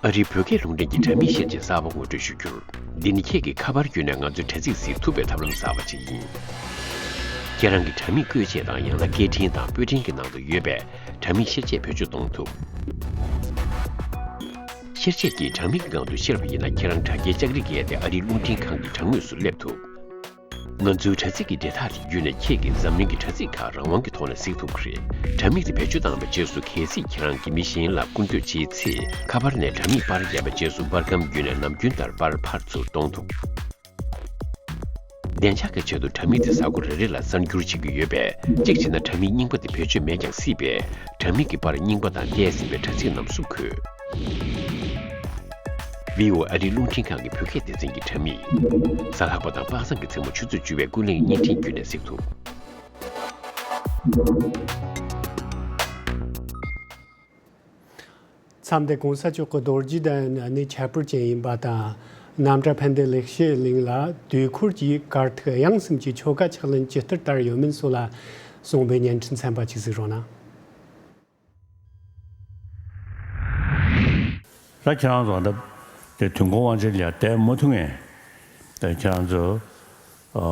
ཨ་རིའི་བོད་སྐད་རླུང་འཕྲིན་གྱི་དྲ་མིག་བཤེར་དཔྱད་གསར་པ་ངོ་སྤྲོད་ཞུ་རྒྱུར། འདི་ནི་ཁྱེད་ཀྱིས་ཁ་པར་བརྒྱུད་ནས་ང་ཚོའི་དྲ་ཚིགས་གཟིགས་ཐུབ་པའི་ཐབས་ལམ་གསར་པ་ཅིག་ཡིན། ཁྱེད་རང་གི་དྲ་མིག་བཀོལ་ཆས་དང་ཡང་ན་སྐད་འཕྲིན་དང་པོད་འཕྲིན་གྱི་ནང་དུ་ཡོད་པའི་དྲ་མིག་བཤེར་དཔྱད་བེད་སྤྱོད་གཏོང་ཐུབ། བཤེར་དཔྱད་ཀྱིས་དྲ་མིག་གི་སྒང་དུ་བཤེར་བ་ཡིན་ན་ཁྱེད་རང་དྲ་རྒྱའི་ལྕགས་རིགས་བརྒལ་ཏེ་ཨ་རིའི་རླུང་འཕྲིན་ཁང་གི་དྲ་ངོས་སུ་སླེབས་ཐུབ། ང་ཚོའི་དྲ་ཚིགས་ཀྱི་འབྲེལ་ཐག་དེ་བརྒྱུད་ནས་ཁྱེད་ཀྱིས་འཛམ་གླིང་གི་དྲ་ཚིགས་ཁག་རང་དབང་གི་ཐོག་ནས་གཟིགས་ཐུབ་ཀྱི་རེད། དྲ་མིག་དེ་བེད་སྤྱོད་བཏང་བའི་རྗེས་སུ་གལ་སྲིད་ཁྱེད་རང་གིས་མི་གཞན་ལ་སྐུར་འདེབས་བྱེད་ཚེ་ཁ་པར་ནས་དྲ་མིག་པར་བརྒྱབ་པའི་རྗེས་སུ་པར་སྒམ་བརྒྱུད་ནས་ནམ་རྒྱུན་ལྟར་པར་ཕར་ཚུར་གཏོང་ཐུབ། བདེ་འཇགས་ཀྱི་ཆེད་དུ་དྲ་མིག་དེ་གཟའ་འཁོར་རེ་རེ་ལ་གསར་འགྱུར་བྱེད་ཀྱི་ཡོད་པས་གཅིག་བྱས་ན་དྲ་མིག་རྙིང་པ་དེ་བེད་སྤྱོད་མེད་ཀྱང་སྲིད་པས་དྲ་མིག་གི་པར་རྙིང་པ་དང་བལྟས་ཟིན་པའི་དྲ་ཚིགས་རྣམས་སུ་འཁོད། ཝི་ཨོ་ཨེ་ཨ་རིའི་རླུང་འཕྲིན་ཁང་གི་བོད་སྐད་སྡེ་ཚན་གྱི་དྲ་མིག་གཟའ་ལྷག་པ་དང་པ་སངས་ཀྱི་མཚན་མོ་ཆུ་ཚོད་བཅུ་པའི་ཀུན་གླེང་བརྙན་འཕྲིན་བརྒྱུད་ནས་གཟིགས་ཐུབ། མཚམས་འདིར་གོང་ས་མཆོག་གི་རྡོ་རྗེ་གདན་ནས་ཁྱད་པར་ཅན་ཡིན་པ་དང་། རྣམ་གྲྭ་ཕན་བདེ་ལེགས་བཤད་གླིང་ལ་དུས་འཁོར་གྱི་གར་ཐིག་དབྱངས་གསུམ་གྱི་ཆོ་ག་ཕྱག་ལེན་ཇི་ལྟར་དར་ཡོད་མིན་སོགས་ལ་གསུངས་པའི་བརྙན་འཕྲིན་ཚན་པ་ཅིག་གཟིགས་རོགས་གནང་། ད་ཁྱེད་རང་ཚོ་ད་དེ་དུས་འཁོར་དབང་ཆེན་ལ་བསྡད་མ་ཐུབ་ངེས། ད་ཁྱེད་རང་ཚོ་ཨ་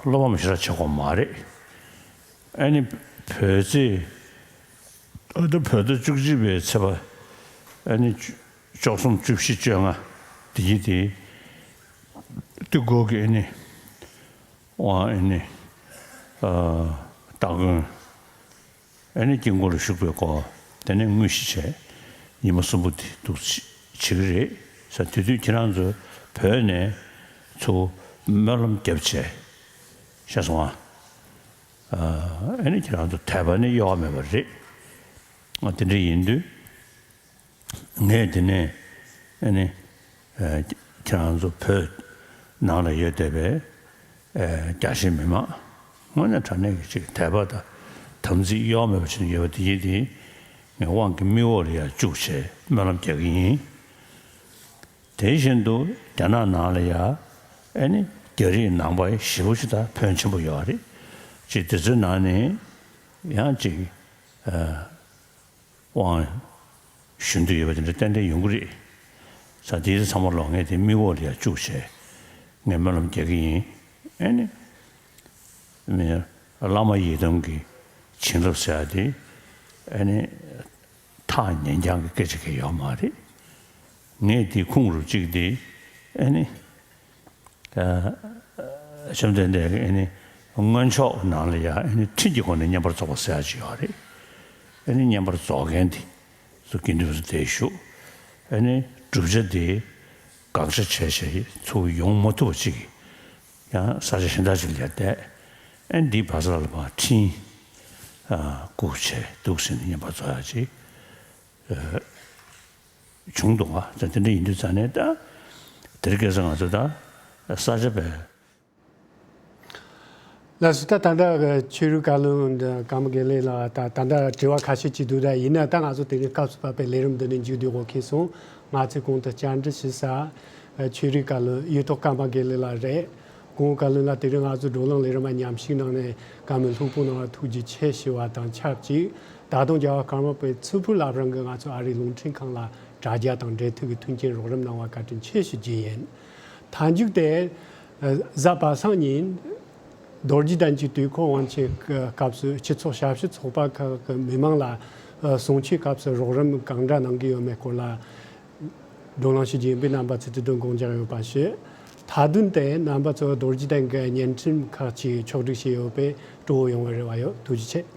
བློ་ཕམ་ཞེ་དྲག་བྱེད་དགོས་མ་རེད། ཨ་ནི་བོད་ཚེས་ཨ་ད་བོད་ཟླ་བཅུ་གཅིག་པའི་ཚེས་པ་ཨ་ནི་བཅུ་བཅུ་གསུམ་བཅུ་བཞི་བཅོ་ལྔ་དེ་གྱི་དེ་དུས་འཁོར་གྱི་ཨ་ནི་དབང་ཨ་ནི་ཨ་སྟ་གོན། ཨ་ནི་དཀྱིལ་འཁོར་ལ་བཞུགས་པའི་སྐོར། དེ་ནས་དངོས་གཞི་བྱས། ཉི་མ་གསུམ་པོ་དེ་འདུག་བྱེད་ཀྱི་རེད་ཟེར། དེ་དུས་ཁྱེད་རང་ཚོ་བོད་ནས་ཚུར་སྨོན་ལམ་བརྒྱབ་བྱས། ཤེས་སོང་ཨ། ཨ་ནི་ཁྱེད་རང་ཚོ་དད་པ་ནི་གཡོ་བ་མེད་པ་རེད། ཨ་དེ་འདྲ་ཡིན་དུས། ངས་དེ་ནས་ཨ་ནི་ཨ་ཁྱེད་རང་ཚོ་བོད་ནང་ལ་ཡོད་བསྡད་པའི་ཨ་རྒྱ་ཆེ་མི་མང་དངོས་གནས་དྲང་གནས་ཀྱི་ཅིག་དད་པ་དང་དམ་ཚིག་གཡོ་བ་མེད་པ་བྱེད་ཀྱི་ཡོད་པ་དེ་ཡིན་དེ་ངས་དབང་གི་མི་འོག་ལ་ཡར་བཅུག་བྱས་སྨོན་ལམ་རྒྱག་གི་ཡིན། དེ་བཞིན་དུ་རྒྱ་ནག་ནང་ལ་ཡ་ཨ་ནི་རྒྱ་རིགས་ནང་པ་ཞེ་པོ་ཅིག་དང་ཕོན་ཆེན་པོ་ཡོད་རེད། ཅིག་དེ་ཚོའི་ནང་ནས་ཡང་ཅིག་ཨ། དབང་ཞུ་འདོད་ཡོད་པ་དེ་འདྲ་ཏན་ཏན་ཡོང་གི་རེད། ས་དེའི་ཚང་མ་ལོག་ངས་དེ་མི་འོག་ལ་ཡ་བཅུག་བྱས་ངས་སྨོན་ལམ་རྒྱག་གི་ཡིན། ཨེ་ནི་མི་བླ་མ་ཡི་དམ་གྱི་བྱིན་རླབས་ཟེར་ཡ་དེ་ཨེ་ནི་ཐག་ཉེ་རྐྱང་གི་སྐད་ཆ་གི་ཡོད་མ་རེད། ངས་དེ་ཁུངས་རུ་གཅིག་དེ་ཨེ་ནི། བཅོམ་ལྡན་འདས་ཀྱིས་ཨ་ནི་སྔོན་ཆད་ནང་ལ་ཡང་ཨ་ནི་ཁྲིད་ཀྱི་སྒོ་ནས་བསྙེན་པར་རྫོགས་པ་ཟེར་ཡག་ཅིག་ཡོད་རེད། ཨ་ནི་བསྙེན་པར་རྫོགས་མཁན་དེ་ཚོ་དགེ་འདུན་པ་ཚོ་དེར་བཞུགས། ཨ་ནི་བསྒྲུབ་བྱ་དེ་དགག་བྱ་བྱས་བྱས་ཚུར་ཡོང་མ་ཐུབ་པ་ཅིག་ཡང་ས་ཆ་གཞན་དག་ཅིག་ལ་བསྡད། ཨ་ནི་འདིའི་བར་ས་ལ་མར་ཁྲིད་བཀུག་བྱས་འདུག་ཟེར་ནས་བསྙེན་པར་རྫོགས་ཡག་ཅིག་བྱུང་འདུག་ག་ད་དེ་འདྲ་ཡིན་དུས་ཙང་ནས་ད་དེར་སྐད་ཆ་ང་ཚོ་ད་ས་ཆ་བས། ལགས་སོ། ད་ད་ལྟ་ཆོས་རིག་བཀའ་བློན་འདི་ཀརྨ་དགེ་ལེགས་ལགས་ད་ད་ལྟ་དྲི་བ་ཁ་ཤས་ཅིག་འདུག་ད་ཡིན་ན་ད་ང་ཚོ་དེ་རིང་སྐབས་སུ་བབས་པའི་ལས་རིམ་འདི་ནས་མཇུག་བསྡུ་དགོས་ཁེལ་སོང་། ང་ཚོས་གོང་དུ་བཅར་འདྲི་ཞུ་ས་ཆོས་རིག་བཀའ་བློན་གཡུ་ཐོག་ཀརྨ་དགེ་ལེགས་ལགས་རེད། སྐུ་ངོ་བཀའ་བློན་ལགས་དེ་རིང་ང་ཚོ་བགྲོ་གླེང་ལས་རིམ་མཉམ་ཞུགས་གནང་ནས་བཀའ་མོལ་ལྷུག་པོ་གནང་བར་ཐུགས་རྗེ་ཆེ་ཞུ་བ་དང་ཆབས་ཅིག་ད་དུང་རྒྱལ་བ་ཀརྨ་པའི་ཚུལ་ཕུག་བླ་བྲང་གི་ང་ཚོ་ཨ་རིའི་རླུང་འཕྲིན་ཁང་ལ་དྲ་རྒྱ་དང་འབྲེལ་མཐུད་ཀྱི་མཐུན་རྐྱེན་རོགས་རམ་གནང་བར་བཀའ་དྲིན་ཆེ་ཞུ་རྒྱུ་ཡིན། མཐའ་མཇུག་དེ་གཟའ་པ་སངས་ཉིན་རྡོ་རྗེ་གདན་གྱི་དུས་འཁོར་དབང་ཆེན་སྐབས་སུ་སྤྱི་ཚོགས་ཞབས་ཞུ་ཚོགས་པ་ཁག་གི་མི་མང་ལ་ ཨ། གསུང་ཆོས་སྐབས་སུ་རོགས་རམ་གང་འདྲ་གནང་གི་ཡོད་མེད་སྐོར་ལ། བགྲོ་གླེང་ཞུ་རྒྱུ་ཡིན་པས། རྣམ་པ་ཚོས་དུས་དང་དགོངས་འཇགས་ཡོད་པ་ཞུ། མཐའ་དོན་དེ་རྣམ་པ་ཚོ་རྡོ་རྗེ་གདན་གྱི་བརྙན་འཕྲིན་ཁག་ཅིག་ཕྱོགས་སྒྲིག་བྱས་ཡོད་པས། སྤྲོ་བོ་ཡོང་བའི་རེ་བ་ཡོད། ཐུགས་རྗེ་ཆེ།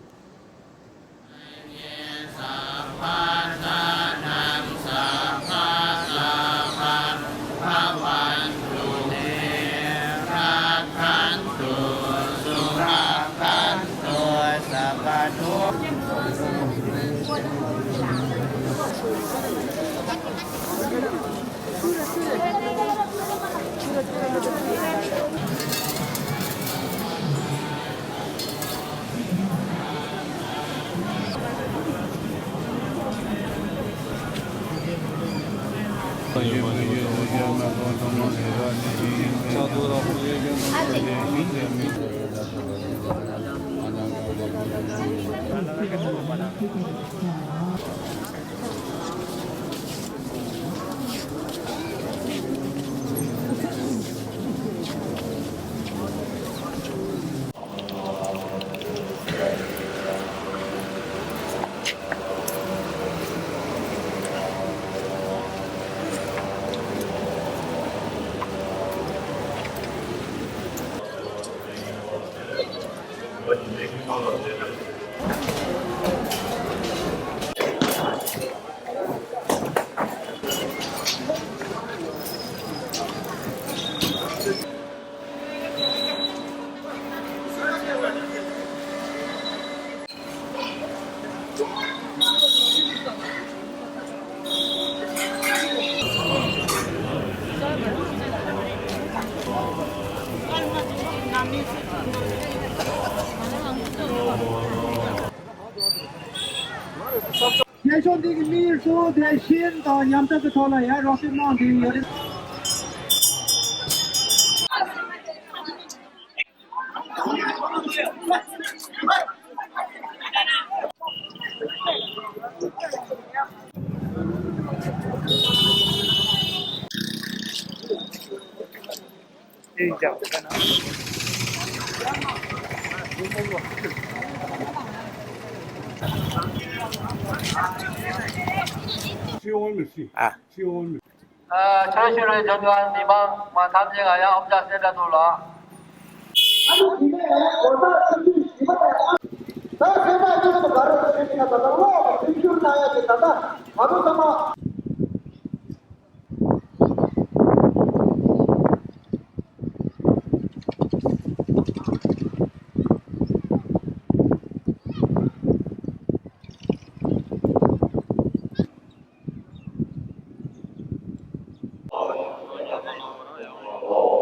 རྒྱལ་ཤོག་འདི་གི་དམིགས་ཡུལ་གཙོ་བོ་དེ་ཤེས་ཡོན་དང་ཉམས་ཞིབ་ཀྱི་ཐོག་ལ་ཡར་རོགས་སྐྱོར་གནང་བསྡད་ཡོད་རེད། ཨ། ཆོས་ཞུ་བའི་འབྱོར་དཔོན་མི་མང་མ་ཐམས་ཅད་ལ་ཡང་ཨོམ་ཅག་སེ་འདྲ་འདུག་ལ། ད་སེམས་པ་སྐྱིད་པོ་ག་རེ་བྱེད་ཀྱི་ན། ད་ལྟ་བློ་ལ་སེམས་ཤུགས་གནང་ཡ་གི་ད་ལྟ་ང་ཚོ་ཚང་མ།